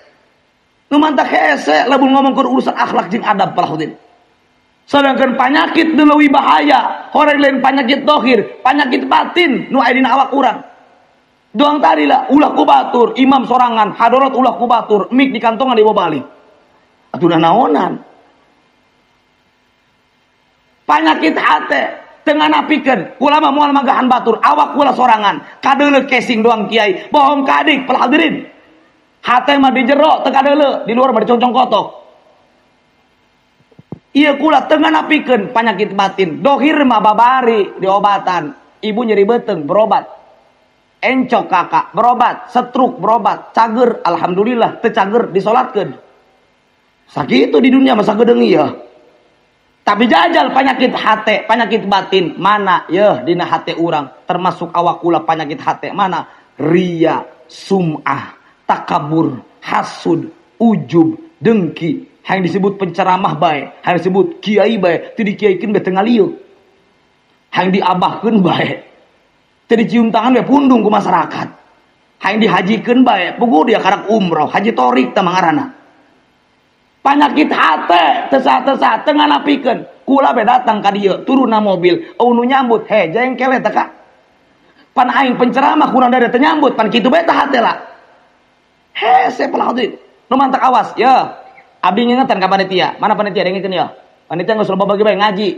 [SPEAKER 1] Nu mantak hese lamun ngomong keur urusan akhlak jeung adab para hadirin. Sedangkan panyakit nu leuwih bahaya, horeng lain panyakit dohir, panyakit batin nu aya dina awak urang. Doang tadi lah, ulah ku batur, imam sorangan, hadorot ulah ku batur, mik di kantongan dibawa balik. Atuh naonan. Panyakit hate tengah napikeun, kula mah moal magahan batur, awak kula sorangan, kadeuleu casing doang kiai, bohong kadik para hadirin. Hate mah di jero teu kadeuleu, di luar mah diconcong kotok. Ieu kula tengah napikeun panyakit batin, dohir mah babari diobatan, ibu nyeri beuteung berobat. Encok kakak berobat, setruk berobat, cager alhamdulillah teu cager disolatkeun. Sakitu di dunia masa gedeung ieu. Tapi jajal penyakit hate, penyakit batin mana yeuh dina hate urang, termasuk awak kula penyakit hate mana? Ria, sum'ah, takabur, hasud, ujub, dengki. Hayang disebut penceramah bae, hayang disebut kiai bae, teu dikiaikeun bae teu ngalieu. Hayang diabahkeun bae, teu dicium tangan bae pundung ku masyarakat. Hayang dihajikeun bae, puguh dia karak umroh, haji torik tah mangaranna. Panyakit hate, tesa-tesa tengah napikeun. Kula be datang ka dieu, turun na mobil, nu nyambut, he jengkel eta ka. Pan aing penceramah kurang dari teu nyambut, pan kitu bae tah hate lah. Hese pelahudin. Nu mantak awas, ye. Abdi ngingetan ka panitia. Mana panitia dengekeun ya? Panitia geus loba bagi bae ngaji.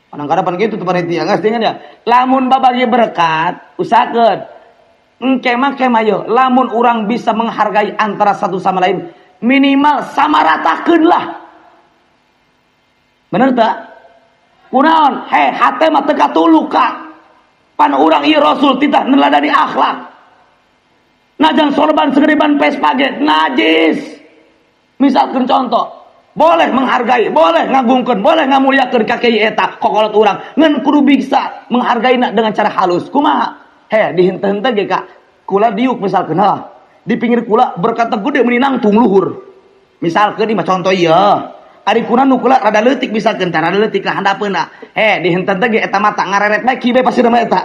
[SPEAKER 1] Kadang-kadang pan kitu tuh panitia, geus dengeun ya. Lamun babagi berkat, usahakeun. Engke mah ke mah ye, lamun urang bisa menghargai antara satu sama lain, minimal sama ratakeun lah. Bener tak? Kunaon? He, hate mah teu katuluk ka. Pan urang ieu Rasul titah neladani akhlak. Najan sorban segeriban Vespa ge najis. Misalkan contoh, boleh menghargai, boleh ngagungkeun, boleh ngamuliakeun ka kiai eta kokolot urang. Ngan kudu bisa menghargaina dengan cara halus. Kumaha? He, dihenteu-henteu ge ka. Kula diuk misalkan, ha. Di pinggir kula berkata gede meuni nangtung luhur. Misalkan ieu mah contoh ieu. Ari kuna nu kula rada leutik misalkan, rada leutik ka handapeuna. He, dihenteu ge eta mata ngareret bae kieu bae pasirna mah eta.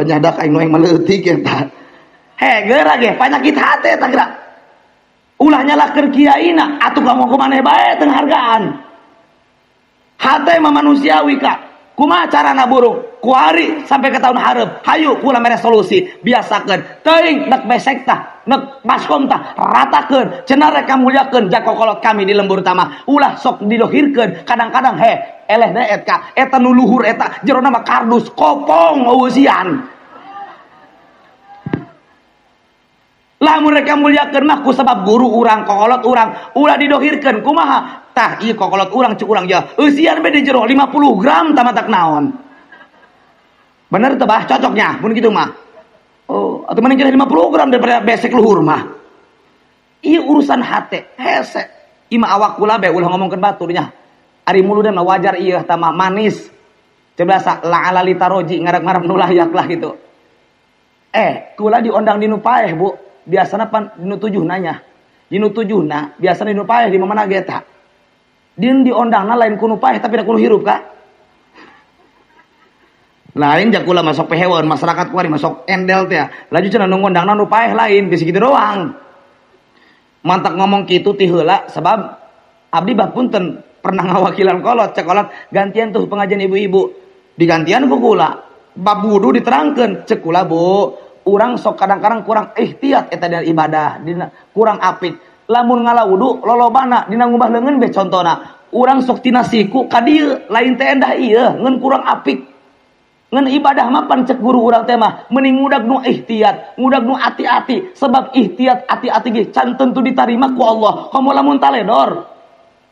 [SPEAKER 1] Nyadak aing nu aing mah leutik eta. He, geura ge panyakit hate eta geura. Ulah nyalahkeun kiaina atuh kamu ku maneh bae teu hargaan. Hate mah manusiawi ka. Kumaha carana burung? Kuari sampai ke tahun hareup. Hayu kula mere solusi. Biasakeun teuing nek besek tah, nek baskom tah, ratakeun, cenah rek kamulyakeun jakokolot kami di lembur tama. Ulah sok didohirkeun. Kadang-kadang he, eleh deet ka, eta nu luhur eta jerona mah kardus kopong eusian. Lamun rek kamulyakeun mah ku sebab guru urang, kokolot urang, ulah didohirkeun kumaha? Tah ieu kokolot urang cuk urang ya. Eusian be di jero 50 gram tamatak naon. Bener teu bah cocoknya mun kitu mah. Oh, atuh mending kira 50 gram daripada besek luhur mah. Ieu urusan hate, hese. Ieu mah awak kula be ulah ngomongkeun batur nya. Ari muludan mah wajar ieu tah mah manis. Coba la ala litaroji ngarep-ngarep nu layak lah gitu. Kula diondang di nu paeh, Bu. Biasana pan di nu tujuh nanya. Di nu tujuhna biasana di nu paeh di mana ge eta. Din diondangna lain ku nu paeh tapi da kudu hirup ka. Lain jakula masuk pehewan masyarakat kuari masuk endel teh. Laju cenah nu ngondangna nu paeh lain geus kitu doang. Mantak ngomong kitu ti heula sebab abdi bah punten pernah ngawakilan kolot cek kolot gantian tuh pengajian ibu-ibu. Digantian ku kula. Bab wudu diterangkeun cek kula Bu. Urang sok kadang-kadang kurang ikhtiat eta dina ibadah, dina kurang apik. Lamun ngala wudu lolobana dina ngubah leungeun be contona. Urang sok tina siku ka dieu lain teh endah ieu ngan kurang apik. Ngan ibadah mah pan cek guru urang teh mah mending ngudag nu ikhtiat, ngudag nu ati-ati sebab ikhtiat ati-ati ge can tentu ditarima ku Allah. Komo lamun taledor.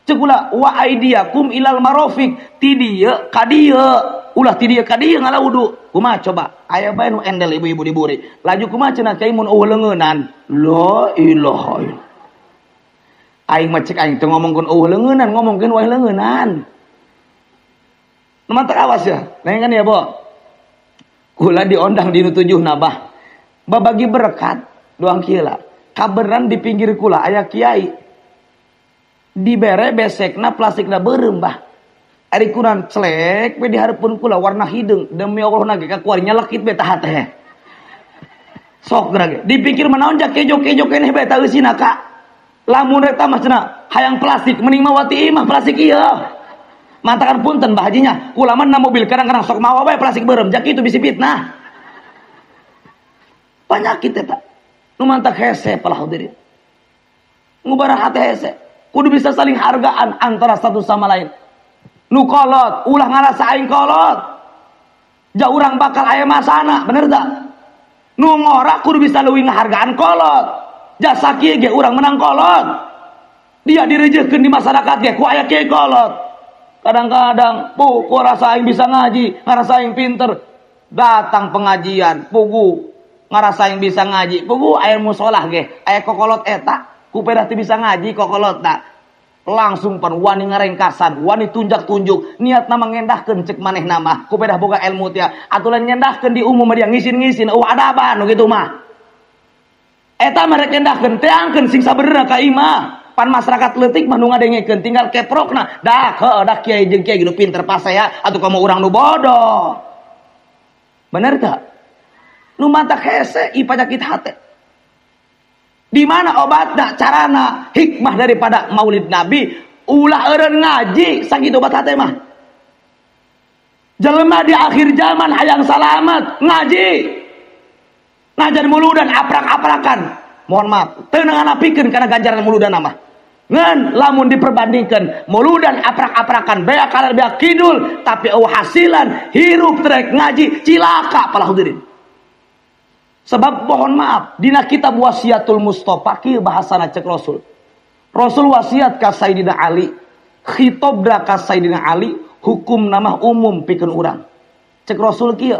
[SPEAKER 1] Cek kula wa aidiakum ilal marofiq ti dieu ka dieu. Ulah ti dieu ka dieu ngala wudu. Kumaha coba? Aya bae nu endel ibu-ibu di buri. Laju kumaha cenah cai mun eueuh leungeunan. La ilaha illallah. Aing mah cek aing teu ngomongkeun eueuh leungeunan, ngomongkeun wae leungeunan. Nu mantak awas ya. Lain kan ya, Bu. Kula diondang di nu tujuhna bah. Babagi berkat doang kieu lah. Kaberan di pinggir kula aya kiai. Dibere besekna plastikna beureum bah. Ari kuran celek we di hareupeun kula warna hideung demi Allah na ge ka kuari nyelekit be tah teh. Sok geura ge. Dipikir manaon ja kejo-kejo keneh be ta eusina ka. Lamun rek mah cenah hayang plastik mending mah wati imah plastik ieu. Mantakan punten bah hajinya, kula mah na mobil kadang-kadang sok mawa bae plastik beureum ja kitu bisi fitnah. Penyakit eta. Nu mantak hese pala hadirin. Ngubara hate hese. Kudu bisa saling hargaan antara satu sama lain. Nu kolot, ulah ngarasa aing kolot. Ja urang bakal aya masana, bener tak? Nu ngora kudu bisa leuwih ngahargaan kolot. Jasa kieu ge urang menang kolot. Dia direjehkeun di masyarakat ge ku aya kieu kolot. Kadang-kadang ku rasa aing bisa ngaji, ngarasa aing pinter. Datang pengajian, pugu ngarasa aing bisa ngaji, pugu aya musolah ge, aya kokolot eta, ku pedah teu bisa ngaji kokolot ta. Langsung pan wani ngarengkasan, wani tunjak-tunjuk, niat nama ngendahkeun cek maneh nama, ku pedah boga ilmu tia, aturan ngendahkeun di umum dia ngisin-ngisin, eueuh adaban nu kitu mah. Eta mah rek ngendahkeun, teangkeun sing sabenerna ka imah. Pan masyarakat leutik mah nu ngadengekeun tinggal keprokna, dah heueuh dah kiai jeung kiai nu pinter pasea atuh kamu urang nu bodoh. Bener teu? Nu mantak hese ieu panyakit hate. Di mana obatna, carana, hikmah daripada Maulid Nabi, ulah eureun ngaji sakitu obat hate mah. Jelema di akhir zaman hayang salamet ngaji. Ngajar muludan aprak-aprakan. Mohon maaf, teu nganapikeun kana ganjaran muludan mah. Ngan lamun diperbandingkeun muludan aprak-aprakan bea kaler bea kidul tapi eueuh hasilan hirup trek ngaji cilaka pala hadirin. Sebab mohon maaf, dina kitab Wasiatul Mustafa kieu bahasana cek Rasul. Rasul wasiat ka Sayyidina Ali, Khitobna ka Sayyidina Ali hukum nama umum pikeun urang. Cek Rasul kieu,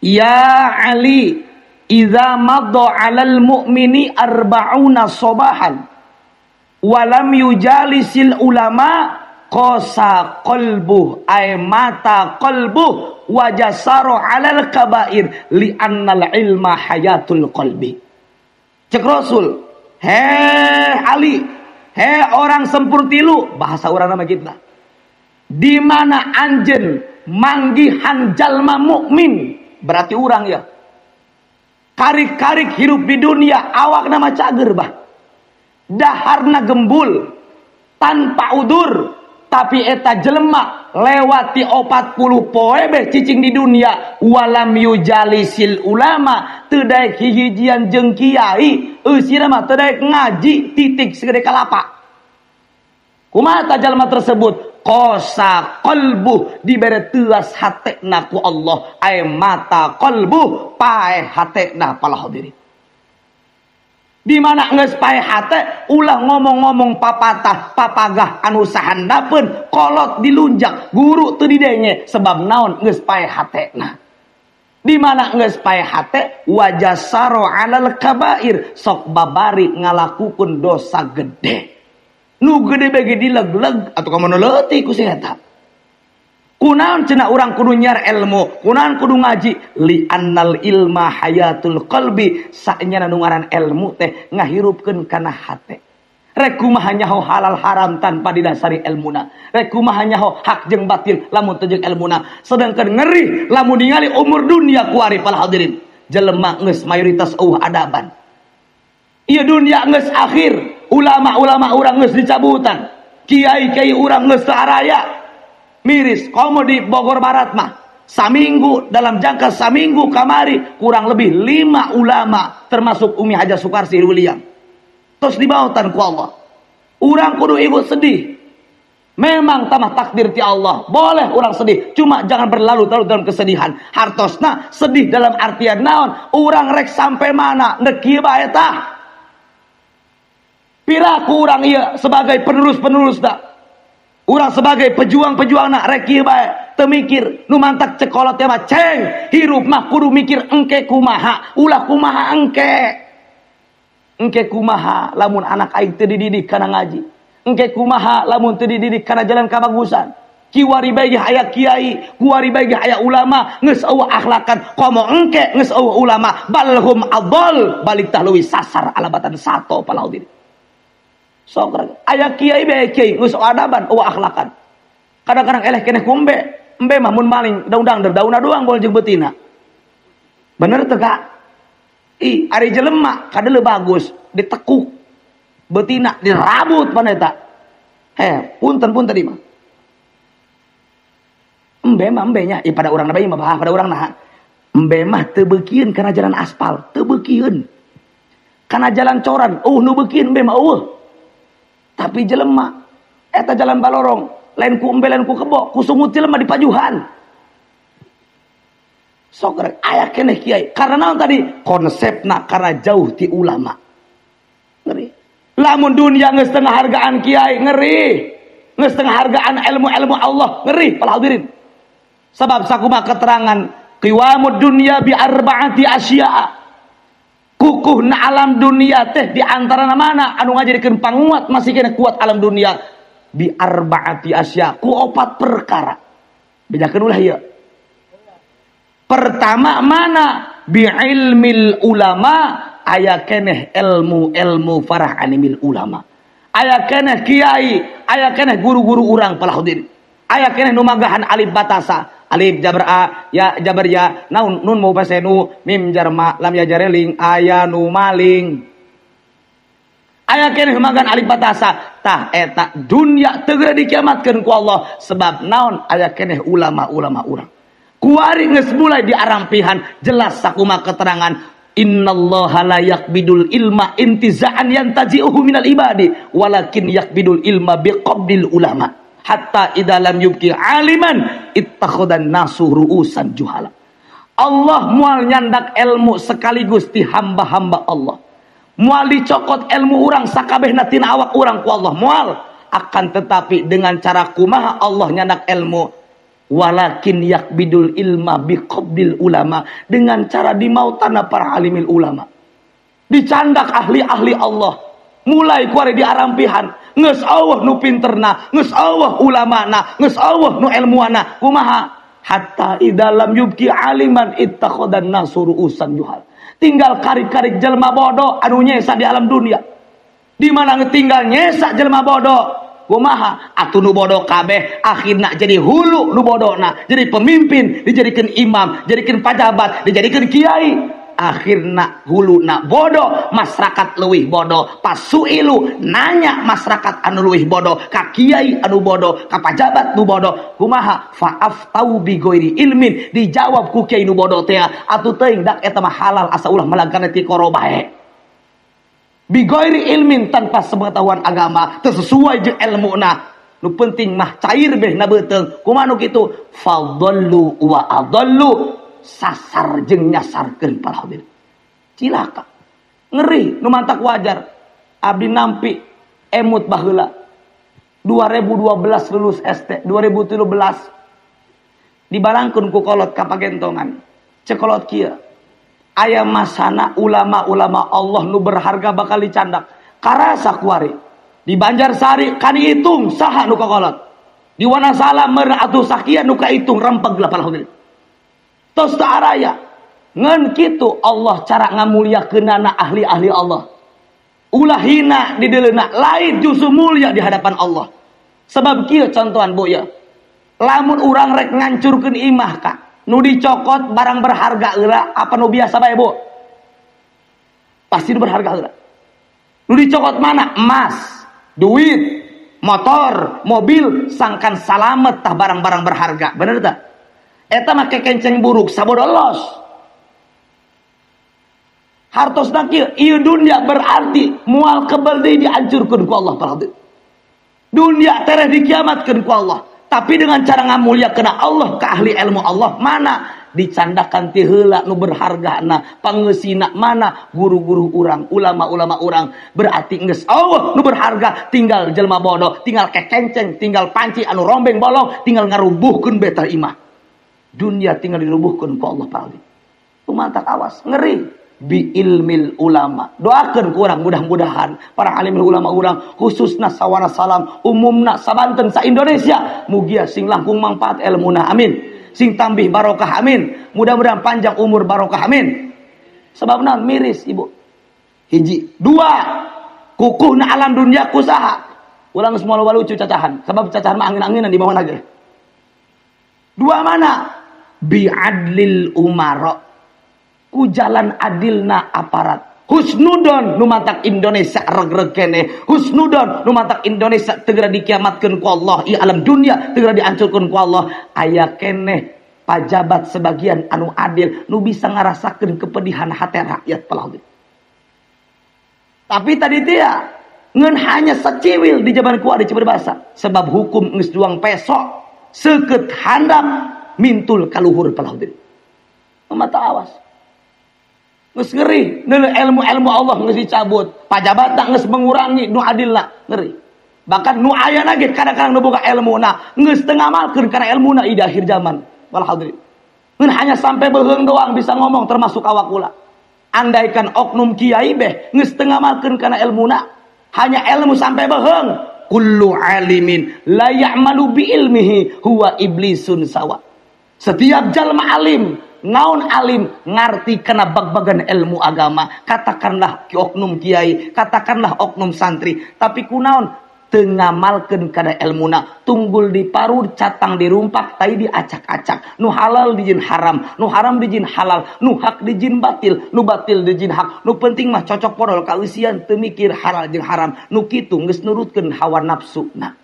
[SPEAKER 1] ya Ali idza madda 'alal mu'mini arba'una sobahan walam yujalisil ulama qasa qalbuh ay mata qalbuh wa jasara 'alal kabair li annal ilma hayatul qalbi. Cek Rasul, he Ali, he orang sempur tilu, bahasa orang nama kita. Di mana anjeun manggihan jalma mukmin, berarti urang ya. Karik-karik hirup di dunia awak nama cager bah. Daharna gembul tanpa udur, tapi eta jelema lewati 40 poe beh cicing di dunia walam yujalisil ulama teu daek hihijian jeung kiai eusina mah teu daek ngaji titik segede kalapa. Kumaha ta jalma tersebut? Qasa qalbuh, dibere teuas hatena ku Allah, ay mata qalbuh, paeh hatena pala hadirin. Di mana geus paeh hate ulah ngomong-ngomong papatah papagah anu sahandapeun kolot dilunjak guru teu didenge sebab naon geus paeh hatena. Di mana geus paeh hate wajasaro alal kabair, sok babari ngalakukeun dosa gede. Nu gede bege dileg-leg atau kamu leutik ku si eta. Kunaon cenah urang kudu nyar ilmu, kunaon kudu ngaji, li annal ilma hayatul qalbi, saenyana nu ngaran ilmu teh ngahirupkeun kana hate. Rek kumaha nyaho halal haram tanpa didasari ilmuna. Rek kumaha nyaho hak jeung batil lamun teu jeung ilmuna. Sedangkan ngeri lamun ningali umur dunia kuari pal hadirin. Jelema geus mayoritas eueuh adaban. Ieu dunia geus akhir, ulama-ulama urang geus dicabutan, kiai-kiai urang geus teu araya. Miris, komo di Bogor Barat mah saminggu, dalam jangka saminggu kamari kurang lebih 5 ulama termasuk Umi Haja Sukarsi William. Terus dibautan ku Allah. Urang kudu ikut sedih. Memang tamah takdir ti Allah. Boleh urang sedih, cuma jangan berlarut-larut dalam kesedihan. Hartosna sedih dalam artian naon? Urang rek sampai mana? Nek kieu bae tah. Piraku urang ieu sebagai penerus-penerus da. Urang sebagai pejuang-pejuang nak rek kieu bae teu mikir nu mantak cek kolot teh mah ceng hirup mah kudu mikir engke kumaha ulah kumaha engke engke kumaha lamun anak aing teu dididik kana ngaji engke kumaha lamun teu dididik kana jalan kabagusan kiwari bae aya kiai kuari bae aya ulama geus eueuh akhlakan komo engke geus eueuh ulama balhum adall balik tah leuwih sasar alabatan sato palaudin. Sok aya kiai bae kiai geus adaban eueuh akhlakan. Kadang-kadang eleh keneh ku embe, embe mah mun maling daun-daun dauna doang bol jeung betina. Bener teu Kak? Ih, ari jelema kadeuleu bagus, ditekuk. Betina dirabut pan eta. Heh, punten-punten ieu mah. Embe mah embe nya, ih pada urang na bae mah bah, pada urang naha. Embe mah teu beukieun kana jalan aspal, teu beukieun. Kana jalan coran, eueuh nu beukieun embe mah eueuh. Tapi jelema eta jalan balorong lain ku embe lain ku kebo ku sungut jelema dipajuhan sok rek aya keneh kiai karena naon tadi konsepna karena jauh ti ulama ngeri lamun dunia geus teu ngahargaan kiai ngeri geus teu ngahargaan ilmu-ilmu Allah ngeri pal hadirin sebab sakumaha keterangan qiwamud dunya bi arba'ati asya'a kukuh na alam dunia teh di antara mana anu ngajadikeun panguat masih kena kuat alam dunia bi arbaati asya ku opat perkara bejakeun ulah ieu. Pertama mana bi ilmil ulama aya keneh ilmu-ilmu farah animil ulama aya keneh kiai aya keneh guru-guru urang palahuddin aya keneh nu magahan alif batasa alif jabar a ya jabar ya naun nun mau pasenu mim jarma lam ya jareling aya nu maling aya keneh magan alif batasa tah eta dunya teu geura dikiamatkeun ku Allah sebab naon aya keneh ulama-ulama urang kuari geus mulai diarampihan jelas sakumaha keterangan innallaha la yaqbidul ilma intiza'an yantazi'uhu minal ibadi walakin yaqbidul ilma biqabdil ulama hatta idza lam yubqi aliman ittakhadan nasu ru'usan juhala. Allah mual nyandak ilmu sekaligus ti hamba-hamba Allah. Mual dicokot ilmu urang sakabehna tina awak urang ku Allah mual. Akan tetapi dengan cara kumaha Allah nyandak ilmu, walakin yakbidul ilma biqabdil ulama, dengan cara dimautana para alimil ulama. Dicandak ahli-ahli Allah, mulai kuari di arampihan, geus Allah nu pinterna, geus Allah ulamana, geus Allah nu ilmuana, kumaha? Hatta idalam yubki aliman ittakhadan nasu ru'usan juhal. Tinggal karik-karik jelma bodoh anu nyesa di alam dunia. Di mana tinggal nyesa jelma bodoh, kumaha? Atuh nu bodoh kabeh akhirna jadi hulu nu bodohna, jadi pemimpin, dijadikan imam, jadikan pajabat, dijadikan kiai. Akhirna huluna bodoh, masyarakat leuwih bodoh. Pasuilu nanya masyarakat anu leuwih bodoh, ka kiai anu bodoh, ka pajabat nu bodoh, kumaha? Fa'aftau bi ghairi ilmin, dijawab ku kiai nu bodoh teh, atuh teuing dak eta mah halal asa ulah melangkana ti koro bae. Bi ghairi ilmin, tanpa sepengetahuan agama, teu sesuai jeung elmuna. Nu penting mah cair beh na beuteung. Kumaha nu kitu? Fadallu wa adallu, sasar jeung nyasarkeun para hadirin. Cilaka. Ngeri nu mantak wajar. Abdi nampi emut baheula. 2012 lulus ST, 2013 dibalangkeun ku kolot ka pagentongan. Cekolot kieu. Aya masana ulama-ulama Allah nu berharga bakal dicandak. Karasa kuari. Di Banjarsari kan dihitung saha nu kakolot. Di Wanasala mer atuh sakian nu kahitung rempeg lah para hadirin. Tos teu araya. Ngan kitu Allah cara ngamuliakeunana ahli-ahli Allah. Ulah hina di deuleuna, lain justru mulia di hadapan Allah. Sebab kieu contohan bu ya. Lamun urang rek ngancurkeun imah ka, nu dicokot barang berharga heula apa nu biasa bae bu? Pasti nu berharga heula. Nu dicokot mana? Emas, duit, motor, mobil, sangkan salamet tah barang-barang berharga. Bener tah? Eta make kenceng buruk sabodolos. Hartosna kieu, ieu dunia berarti moal kebel deui dihancurkeun ku Allah para hadirin. Dunia tereh dikiamatkeun ku Allah. Tapi dengan cara ngamuliakeun Allah ke ahli ilmu Allah mana dicandakan ti heula nu berhargana, pangeusina mana guru-guru urang, ulama-ulama urang, berarti geus Allah nu berharga, tinggal jelema bodoh, tinggal kekenceng, tinggal panci anu rombeng bolong, tinggal ngarubuhkeun beta imah. Dunia tinggal dirubuhkeun ku Allah para hadirin. Tumantak awas, ngeri. Bi ilmil ulama. Doakeun ku urang mudah-mudahan para alim ulama urang khususna sawana salam, umumna sabanten sa Indonesia, mugia sing langkung mangfaat elmuna, amin. Sing tambih barokah, amin. Mudah-mudahan panjang umur barokah, amin. Sebab naon miris ibu. Hiji, dua, kukuhna alam dunia kusaha. Ulang semua loba lucu cacahan, sebab cacahan mah angin-anginan di bawah lagi. Dua mana? Biadlil umara, ku jalan adilna aparat. Husnudon nu matak Indonesia regreg keneh. Husnudon nu matak Indonesia segera dikiamatkeun ku Allah, ieu alam dunia segera dihancurkeun ku Allah. Aya keneh pajabat sebagian anu adil nu bisa ngarasakeun kepedihan hati rakyat pelauh. Tapi tadi dia ngeun hanya seciwil di zaman kuari berbahasa, sebab hukum geus duang pesok seukeut handap mintul kaluhur pelauh. Mata awas. Geus ngeri, ilmu-ilmu Allah geus dicabut. Pajabat geus mengurangi nu adilna, ngeri. Bahkan nu aya ge kadang-kadang nu boga elmuna, geus teu ngamalkeun kana elmuna di akhir zaman. Wal hadirin. Ngeun hanya sampai beuheung doang bisa ngomong termasuk awak kula. Andaikan oknum kiai beh geus teu ngamalkeun kana elmuna, hanya ilmu sampai beuheung. Kullu alimin la ya'malu bi ilmihi huwa iblisun sawa. Setiap jalma alim, naon alim ngarti kena bag-bagan ilmu agama, katakanlah ki oknum kiai, katakanlah oknum santri, tapi kunaon teu ngamalkeun kana elmuna, tunggul diparud, catang dirumpak, tai diacak-acak, nu halal dijin haram, nu haram dijin halal, nu hak dijin batil, nu batil dijin hak, nu penting mah cocok podol kausian teu mikir halal jeung haram, nu kitu geus nurutkeun hawa nafsuna.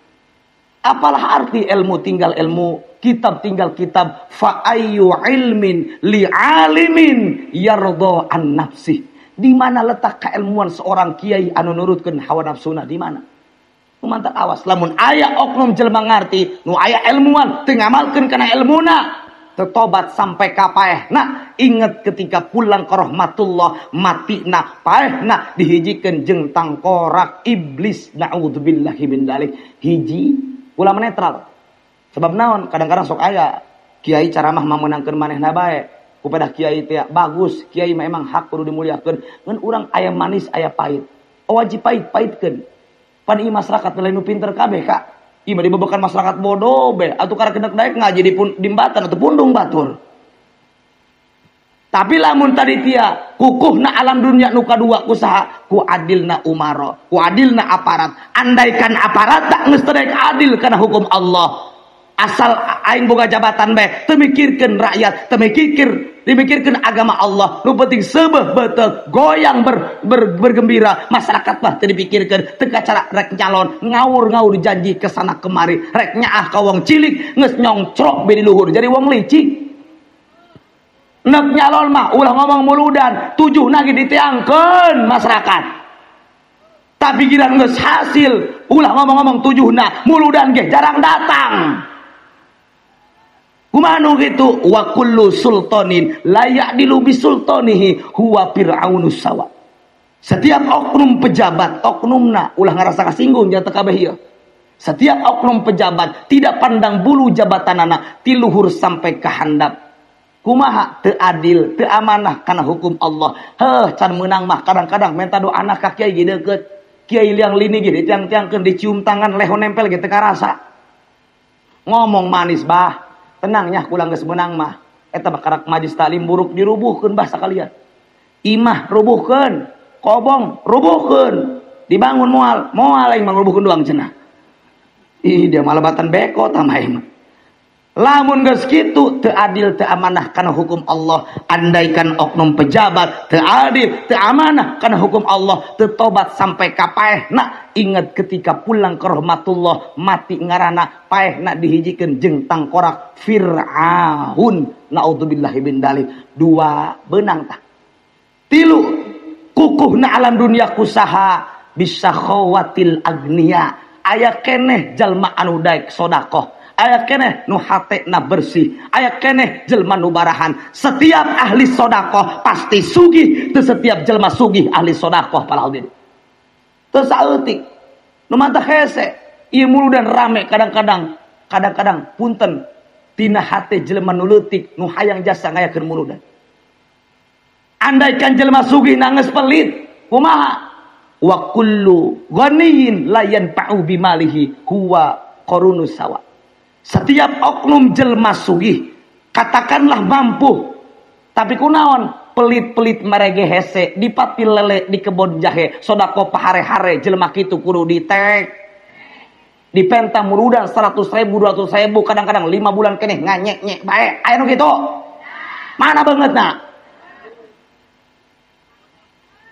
[SPEAKER 1] Apalah arti ilmu tinggal ilmu, kitab tinggal kitab, fa ayyu ilmin li alimin yarda an nafsi. Di mana letak keilmuan seorang kiai anu nurutkeun hawa nafsuna? Di mana? Nu mantak awas, lamun aya oknum jelema ngarti, nu aya ilmuwan teu ngamalkeun kana ilmuna, teu tobat sampai ka paehna. Ingat ketika pulang ke rahmatullah, matina paehna dihijikeun jeung tangkorak iblis, naudzubillahi min dzalik. Hiji ulama netral. Sebab naon? Kadang-kadang sok aya kiai caramah memenangkeun manehna bae. Kupedah kiai teh bagus, kiai mah emang hak kudu dimuliakeun. Ngan urang aya manis aya pahit. Wajib pahit-pahitkeun. Pan ieu masyarakat lain nu pinter kabeh ka. Ieu mah dibebekan masyarakat bodoh be, atuh karek kenek daek ngaji di dimbatan atau pundung batur. Tapi lamun tadi tia kukuhna alam dunia nu kadua kusaha ku adilna umaro, ku adilna aparat. Andaikan aparat tak geus teu daek adil kana hukum Allah. Asal aing boga jabatan bae, teu mikirkeun rakyat, teu mikirkeun agama Allah. Nu penting seubeuh beuteung, goyang bergembira, masyarakat mah teu dipikirkeun, teu kacara rek nyalon, ngawur-ngawur janji ke sana kemari, rek nyaah ka wong cilik, geus nyongcrok be di luhur, jadi wong licik. Nek nyalon mah ulah ngomong muludan, tujuh nagi diteangkeun masyarakat. Tapi giran geus hasil, ulah ngomong-ngomong tujuhna, muludan ge jarang datang. Kumaha nu kitu? Wa kullu sultanin la ya'dilu bi sultanihi huwa fir'aunus sawa. Setiap oknum pejabat, oknumna ulah ngarasa kasinggung jangan teu kabeh ieu. Setiap oknum pejabat tidak pandang bulu jabatanana ti luhur sampai ka handap. Kumaha teu adil, teu amanah kana hukum Allah. Heuh, can meunang mah kadang-kadang menta doana ka kiai ge deukeut. Kiai liang lini ge ditiang-tiangkeun dicium tangan leho nempel ge teu karasa. Ngomong manis bah. Tenang nyah kulang geus meunang mah. Eta mah karak majlis taklim buruk dirubuhkeun bah sakalian. Imah rubuhkeun, kobong rubuhkeun, dibangun moal, moal aing mah rubuhkeun doang cenah. Ih dia malah batan beko tah mah. Lamun geus kitu teu adil teu amanah kana hukum Allah. Andaikan oknum pejabat teu adil teu amanah kana hukum Allah, teu tobat sampai ka paehna. Ingat ketika pulang ke rahmatullah, mati ngarana paehna dihijikeun jeung tangkorak Fir'aun, naudzubillahi min dzalik. Dua benang tah. Tilu kukuhna alam dunia kusaha bisa khawatil agnia. Aya keneh jalma anu daek sedekah. Aya keneh nu hatena bersih, aya keneh jelma nu barahan. Setiap ahli sodakoh pasti sugih, teu setiap jelma sugih ahli sodakoh para hadirin. Teu saeutik nu mantah hese, ieu muludan rame kadang-kadang, kadang-kadang punten tina hate jelema nu leutik nu hayang jasa ngayakeun muludan. Andaikan jelema sugih nangeus pelit, kumaha? Wa kullu ghaniyin la yanfa'u bimalihi huwa qarunus sawa. Setiap oknum jelma sugih, katakanlah mampu, tapi kunaon pelit-pelit merege hese, dipati lele di kebon jahe, sodako pahare-hare jelma kitu kudu ditek, dipenta murudan 100.000, 200.000, kadang-kadang 5 bulan keneh nganyek-nyek bae, aya nu kitu. Mana banget na?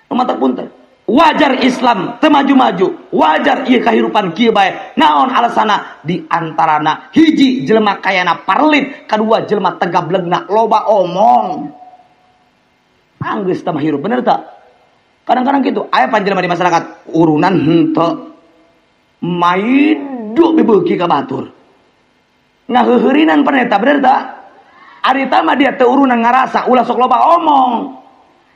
[SPEAKER 1] Mantap punten. Wajar Islam teu maju-maju, wajar ieu kahirupan kieu bae. Naon alasana? Di antarana hiji jelema kayana parlit, kadua jelema tegablegna loba omong. Anggeus teh mah hirup bener teu? Kadang-kadang kitu, aya pan jelema di masyarakat urunan henteu maidu bibeuki ka batur. Ngaheuheurinan pan eta bener teu? Ari tah mah dia teu urunan ngarasa ulah sok loba omong.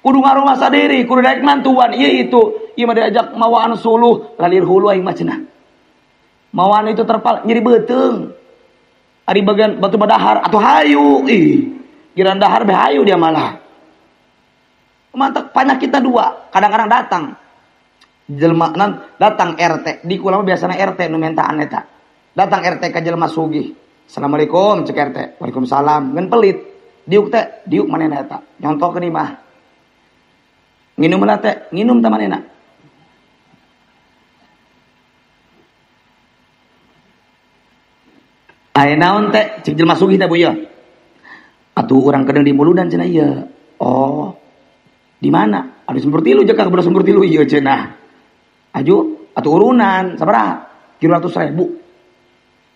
[SPEAKER 1] Kudu ngarumasa diri, kudu daek mantuan, ieu itu, ieu mah diajak mawaan suluh, lalir hulu aing mah cenah. Mawaan itu terpal nyeri beuteung. Ari bagian batu badahar atuh hayu, ih. Giran dahar be hayu dia malah. Mantap kita dua, kadang-kadang datang. Jelema nan datang RT, di kula mah biasana RT nu mentaan eta. Datang RT ka jelema sugih. Assalamualaikum cek RT. Waalaikumsalam. Ngan pelit. Diuk teh, diuk manehna eta. Nyontokeun imah. Nginum lah teh, nginum teh manehna. Aya naon teh, cek jelema sugih teh bu ieu. Atuh urang kedeung di muludan cenah ieu. Oh. Di mana? Anu sumber tilu jeung ka sumber tilu ieu cenah. Aju atuh urunan sabaraha? 300.000.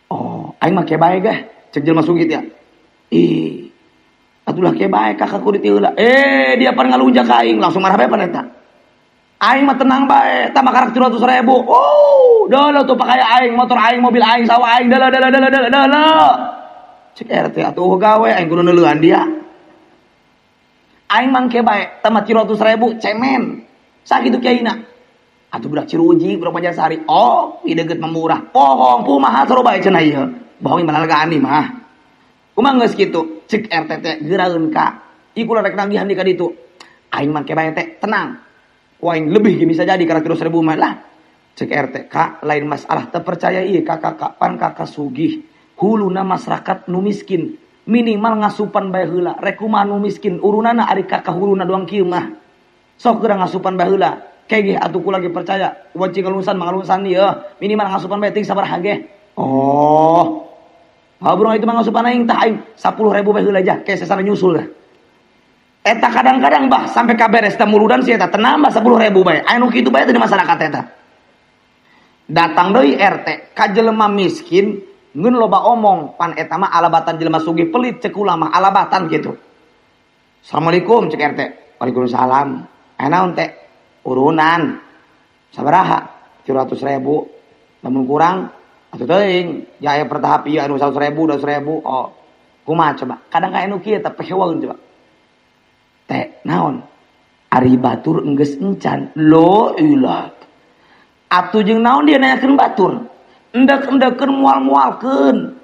[SPEAKER 1] Oh, aing mah ke bae geh, cek jelema sugih teh. Ih. Atulah ke bae kakak kudu tiheula. Eh, dia pan ngalunjak ka aing, langsung marah bae pan eta. Aing mah tenang bae, tah mah karak 300.000. Oh, deuleu tuh pakaya aing, motor aing, mobil aing, sawah aing, deuleu deuleu deuleu deuleu. Cek RT atuh gawe aing kudu neuleuan dia. Aing mangke bae tamat 300.000 cemen. Sakitu kiaina. Atuh budak Ciruji, budak Banjarsari. Oh, ideget mah murah. Bohong, kumaha saru bae cenah ieu. Bohong malalagaan mah. Kumaha geus kitu? Cek RT teh geuraeun ka. Ieu rek nagihan di ka ditu. Aing mangke bae teh tenang. Ku aing lebih ge bisa jadi karena 300.000 mah lah. Cek RT ka lain masalah teu percaya ieu kakak pan kakak sugih. Huluna masyarakat nu miskin minimal ngasupan bae heula rek kumaha nu miskin urunana ari kakak huluna doang kieu mah sok geura ngasupan bae heula kegeh atuh ku lagi percaya wanci ngalungsan mangalungsan ieu minimal ngasupan bae ting sabaraha ge oh habrong itu mah ngasupan aing tah aing 10.000 bae heula aja ke sesana nyusul lah eta kadang-kadang bah sampai ka beres teh muludan si eta tenambah 10.000 bae aya nu kitu bae teh di masyarakat eta datang deui RT ka jelema miskin ngeun loba omong pan eta mah alabatan jelema sugih pelit cek ulama alabatan gitu. Assalamualaikum cek RT. Waalaikumsalam. Eh naon teh? Urunan. Sabaraha? 300.000. Lamun kurang atuh teuing. Ya aya pertahap ieu anu 100.000, 200.000. Oh. Kumaha coba? Kadang ka anu kieu teh pehewaeun coba. Teh naon? Ari batur enggeus encan. Lo ilah. Atuh jeung naon dia nanyakeun batur? Endek-endekeun mual-mualkeun.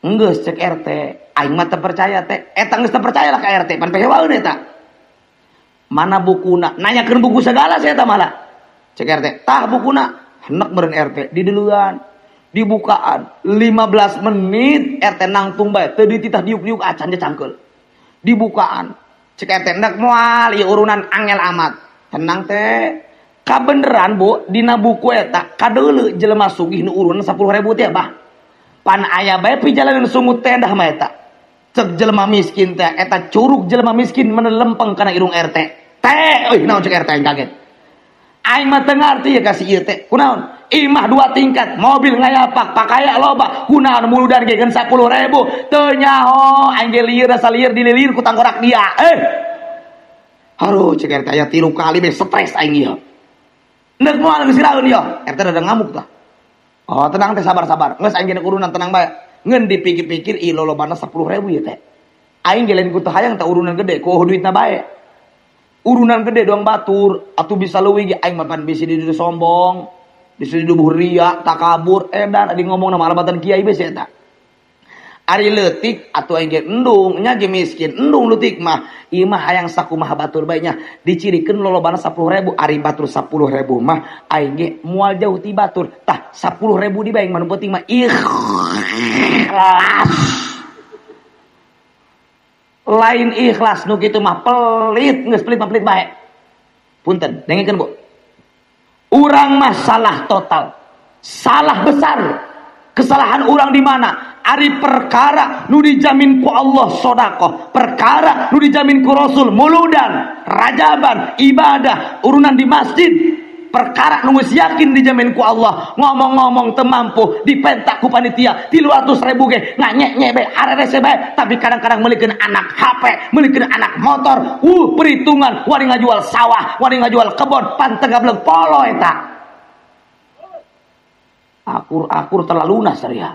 [SPEAKER 1] Enggeus cek RT, aing mah teu percaya teh. Eta geus teu percaya lah ka RT, pan pehewaeun eta. Mana bukuna? Nanyakeun buku segala sia eta malah. Cek RT, tah bukuna. Henek meureun RT diduluan. Dibukaan 15 menit RT nangtung bae, teu dititah diuk-diuk acan ge cangkeul. Dibukaan. Cek RT endek moal ieu urunan angel amat. Tenang teh. Kabeneran bu, dina buku eta kadeuleu jelema sugih nu urunan 10.000 teh bah. Pan aya bae pijalanan sungut teh dah mah eta. Cek jelema miskin teh eta curug jelema miskin menelempeng kana irung RT. Teh, euy naon cek RT yang kaget. Aing mah teu ngarti ya kasih ieu teh. Kunaon? Imah 2 tingkat, mobil ngayapak, pakaya loba, kunaon muludan ge geun 10.000. Teu nyaho, aing ge lieur asa lieur dililir ku tangkorak dia. Eh. Aduh cek RT aya 3 kali be stres aing ieu. Nek moal geus raeun ieu, RT rada ngamuk tah. Oh, tenang teh sabar-sabar. Geus aing ge urunan tenang bae. Ngeun dipikir-pikir ieu lolobana 10.000 ieu teh. Aing ge lain ku teu hayang teh urunan gede, ku duitna bae. Urunan gede doang batur, atuh bisa leuwih ge aing mah pan bisi di sombong, bisi didubuh ria, takabur, edan adi ngomongna mah alabatan kiai besi eta. Ari leutik atuh aing ge endung, nya ge miskin, endung leutik mah. Ieu mah hayang sakumaha batur bae nya. Dicirikeun lolobana 10.000, ari batur 10.000 mah aing ge moal jauh ti batur. Tah 10.000 di bae mah nu penting mah ikhlas. Lain ikhlas nu kitu mah pelit, geus pelit mah pelit bae. Punten, dengekeun Bu. Urang mah salah total. Salah besar. Kesalahan orang di mana? Ari perkara nu dijamin ku Allah sodakoh, perkara nu dijamin ku Rasul muludan, rajaban, ibadah, urunan di masjid, perkara nu geus yakin dijamin ku Allah, ngomong-ngomong teu mampu, dipentak ku panitia 300.000 ge nganyek-nyek bae, arerese bae, tapi kadang-kadang meulikeun anak HP, meulikeun anak motor, perhitungan, wani ngajual sawah, wani ngajual kebon, pan teu gablek polo eta. Akur-akur terlalu lunas ya.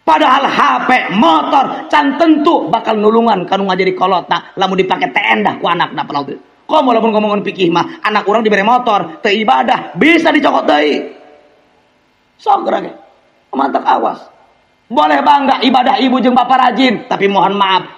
[SPEAKER 1] Padahal HP, motor, can tentu bakal nulungan kanu ngajari kolotna lamun dipake teh endah ku anakna pelaut. Komo lamun ngomongan pikih mah anak urang dibere motor, teu ibadah, bisa dicokot deui. Sok geura ge. Mantak awas. Boleh bangga ibadah ibu jeung bapak rajin, tapi mohon maaf,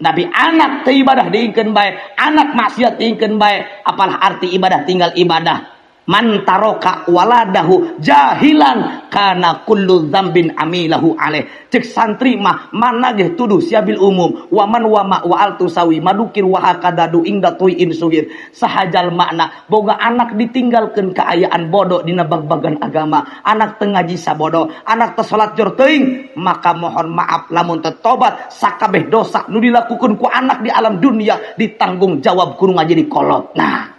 [SPEAKER 1] tapi anak teu ibadah diingkeun bae, anak maksiat diingkeun bae, apalah arti ibadah tinggal ibadah. Man taroka waladahu jahilan kana kullu dzambin amilahu alaih. Cek santri mah mana ge tuduh siabil umum wa man wa ma wa al tusawi madukir wa hakadadu ingda tuin sugir. Sahajal makna boga anak ditinggalkeun kaayaan bodoh dina bag-bagan agama, anak teu ngaji sabodo, anak teu salat jor teuing, maka mohon maaf lamun teu tobat sakabeh dosa nu dilakukeun ku anak di alam dunia ditanggung jawab ku nu ngaji di kolot. Nah,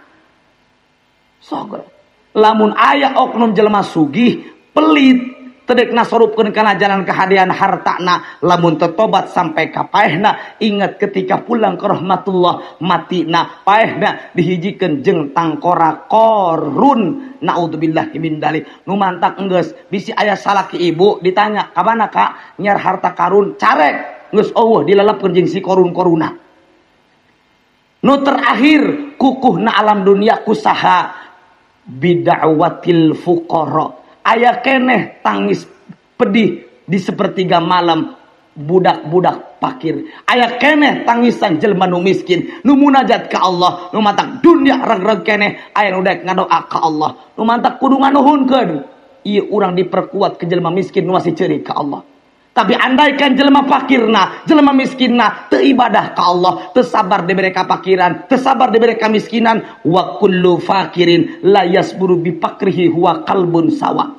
[SPEAKER 1] sok lamun aya oknum jelema sugih pelit Teu deuk nasorupkeun kana jalan kahadean hartana, lamun teu tobat sampai ka paehna, ingat ketika pulang ke rahmatullah matina paehna dihijikeun jeung tangkora Korun. Naudzubillah min dalik. Nu mantak enggeus bisi aya salaki ibu ditanya ka mana ka nyiar harta karun carek geus eueuh dilelepkeun jeung si korun-koruna. Nu terakhir kukuhna alam dunia kusaha bid'awatil fuqara. Aya keneh tangis pedih di sepertiga malam budak-budak pakir. Aya keneh tangisan jelema nu miskin nu munajat ka Allah, nu mantak dunia reg-reg keneh aya nu daek ngadoa ka Allah. Nu mantak kudu nganuhunkeun ieu urang diperkuat ke jelema miskin nu masih ceurik ka Allah. Tapi andaikan jelema fakirna, jelema miskinna teu ibadah ka Allah, teu sabar dibere kapakiran, teu sabar dibere kamiskinan, wa kullu fakirin la yasburu bi fakrihi huwa qalbun sawa.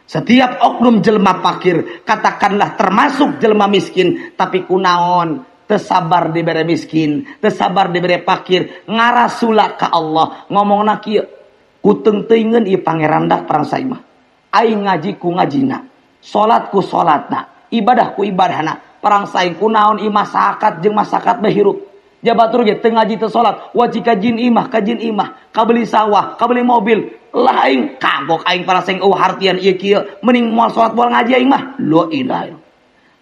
[SPEAKER 1] Setiap oknum jelema fakir, katakanlah termasuk jelema miskin, tapi kunaon teu sabar dibere miskin, teu sabar dibere fakir, ngarasula ka Allah, ngomongna kieu, kuteung teuingeun ieu pangeran dak perang saimah. Aing ngaji ku ngajina, salat ku salatna, ibadah ku ibadahna, perang saing kunaon imah sakat jeung masakat bae hirup. Jabatur ge teu ngaji teu salat, wajib ka jin imah, ka jin imah, kabeli sawah, kabeli mobil. Lah aing kagok aing para saing eueuh hartian ieu kieu, mending moal salat moal ngaji aing mah. La ilaha illallah.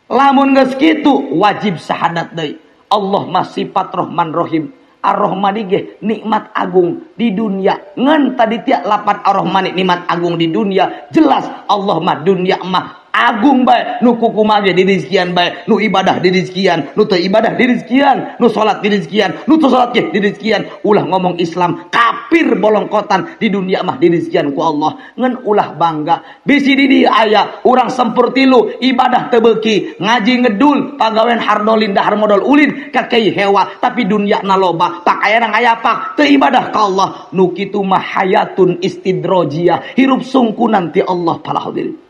[SPEAKER 1] Lamun geus kitu wajib syahadat deui. Allah mah sifat Rahman Rahim. Ar-Rahmani ge nikmat agung di dunia. Ngan tadi tiap lapan Ar-Rahmani nikmat agung di dunia, jelas Allah mah dunia mah agung bae, nu kukumaha ge dirizkian bae, nu ibadah dirizkian, nu teu ibadah dirizkian, nu salat dirizkian, nu teu salat ge dirizkian. Ulah ngomong Islam kafir bolongkotan di dunia mah dirizkian ku Allah. Ngan ulah bangga bisi di dieu aya urang sempur tilu ibadah teu beuki, ngaji ngedul, pagawean hardolin dahar modal ulin kakei hewa, tapi dunia na loba, pakaian ngayapak teu ibadah ka Allah. Nu kitu mah hayatun istidrojiyah, hirup sungkunan ti Allah para hadirin.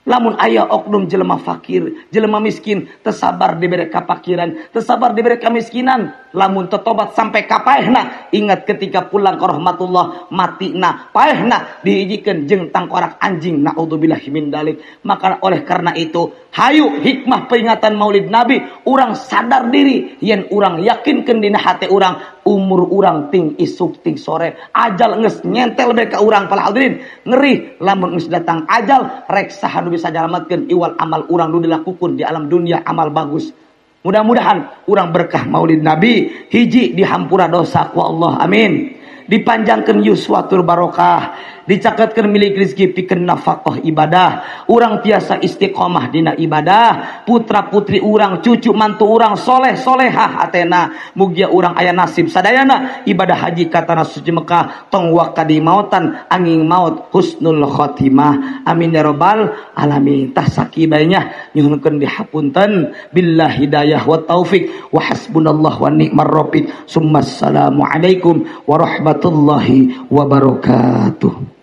[SPEAKER 1] Lamun aya oknum jelema fakir, jelema miskin, tersabar diberi kapakiran, tersabar diberi kemiskinan, lamun tetobat sampai ka paehna, ingat ketika pulang ke rahmatullah matina paehna dihijikeun jeung tangkorak anjing, naudzubillah min dalik. Maka oleh karena itu, hayu hikmah peringatan Maulid Nabi, urang sadar diri yen urang yakinkeun dina hate urang, umur urang ting isuk ting sore, ajal geus nyentel bae ka urang para hadirin. Ngeri lamun geus datang ajal, rek saha nu bisa nyalametkeun iwal amal urang nu dilakukeun di alam dunia amal bagus. Mudah-mudahan urang berkah Maulid Nabi, hiji dihampura dosa ku Allah, amin. Dipanjangkeun yuswatul barokah, dicaketkeun milik rezeki pikeun nafkah ibadah, urang tiasa istiqomah dina ibadah, putra putri urang, cucu mantu urang soleh solehah atena, mugia urang aya nasib sadayana ibadah haji ka tanah suci Mekah, tong waka di mautan angin maut husnul khotimah, amin ya robbal alamin. Tah sakibainya nyuhunkeun dihapunten, billah hidayah wa taufik wa hasbunallah wa ni'mar rafiq. Summa assalamu alaikum warahmatullahi wabarakatuh.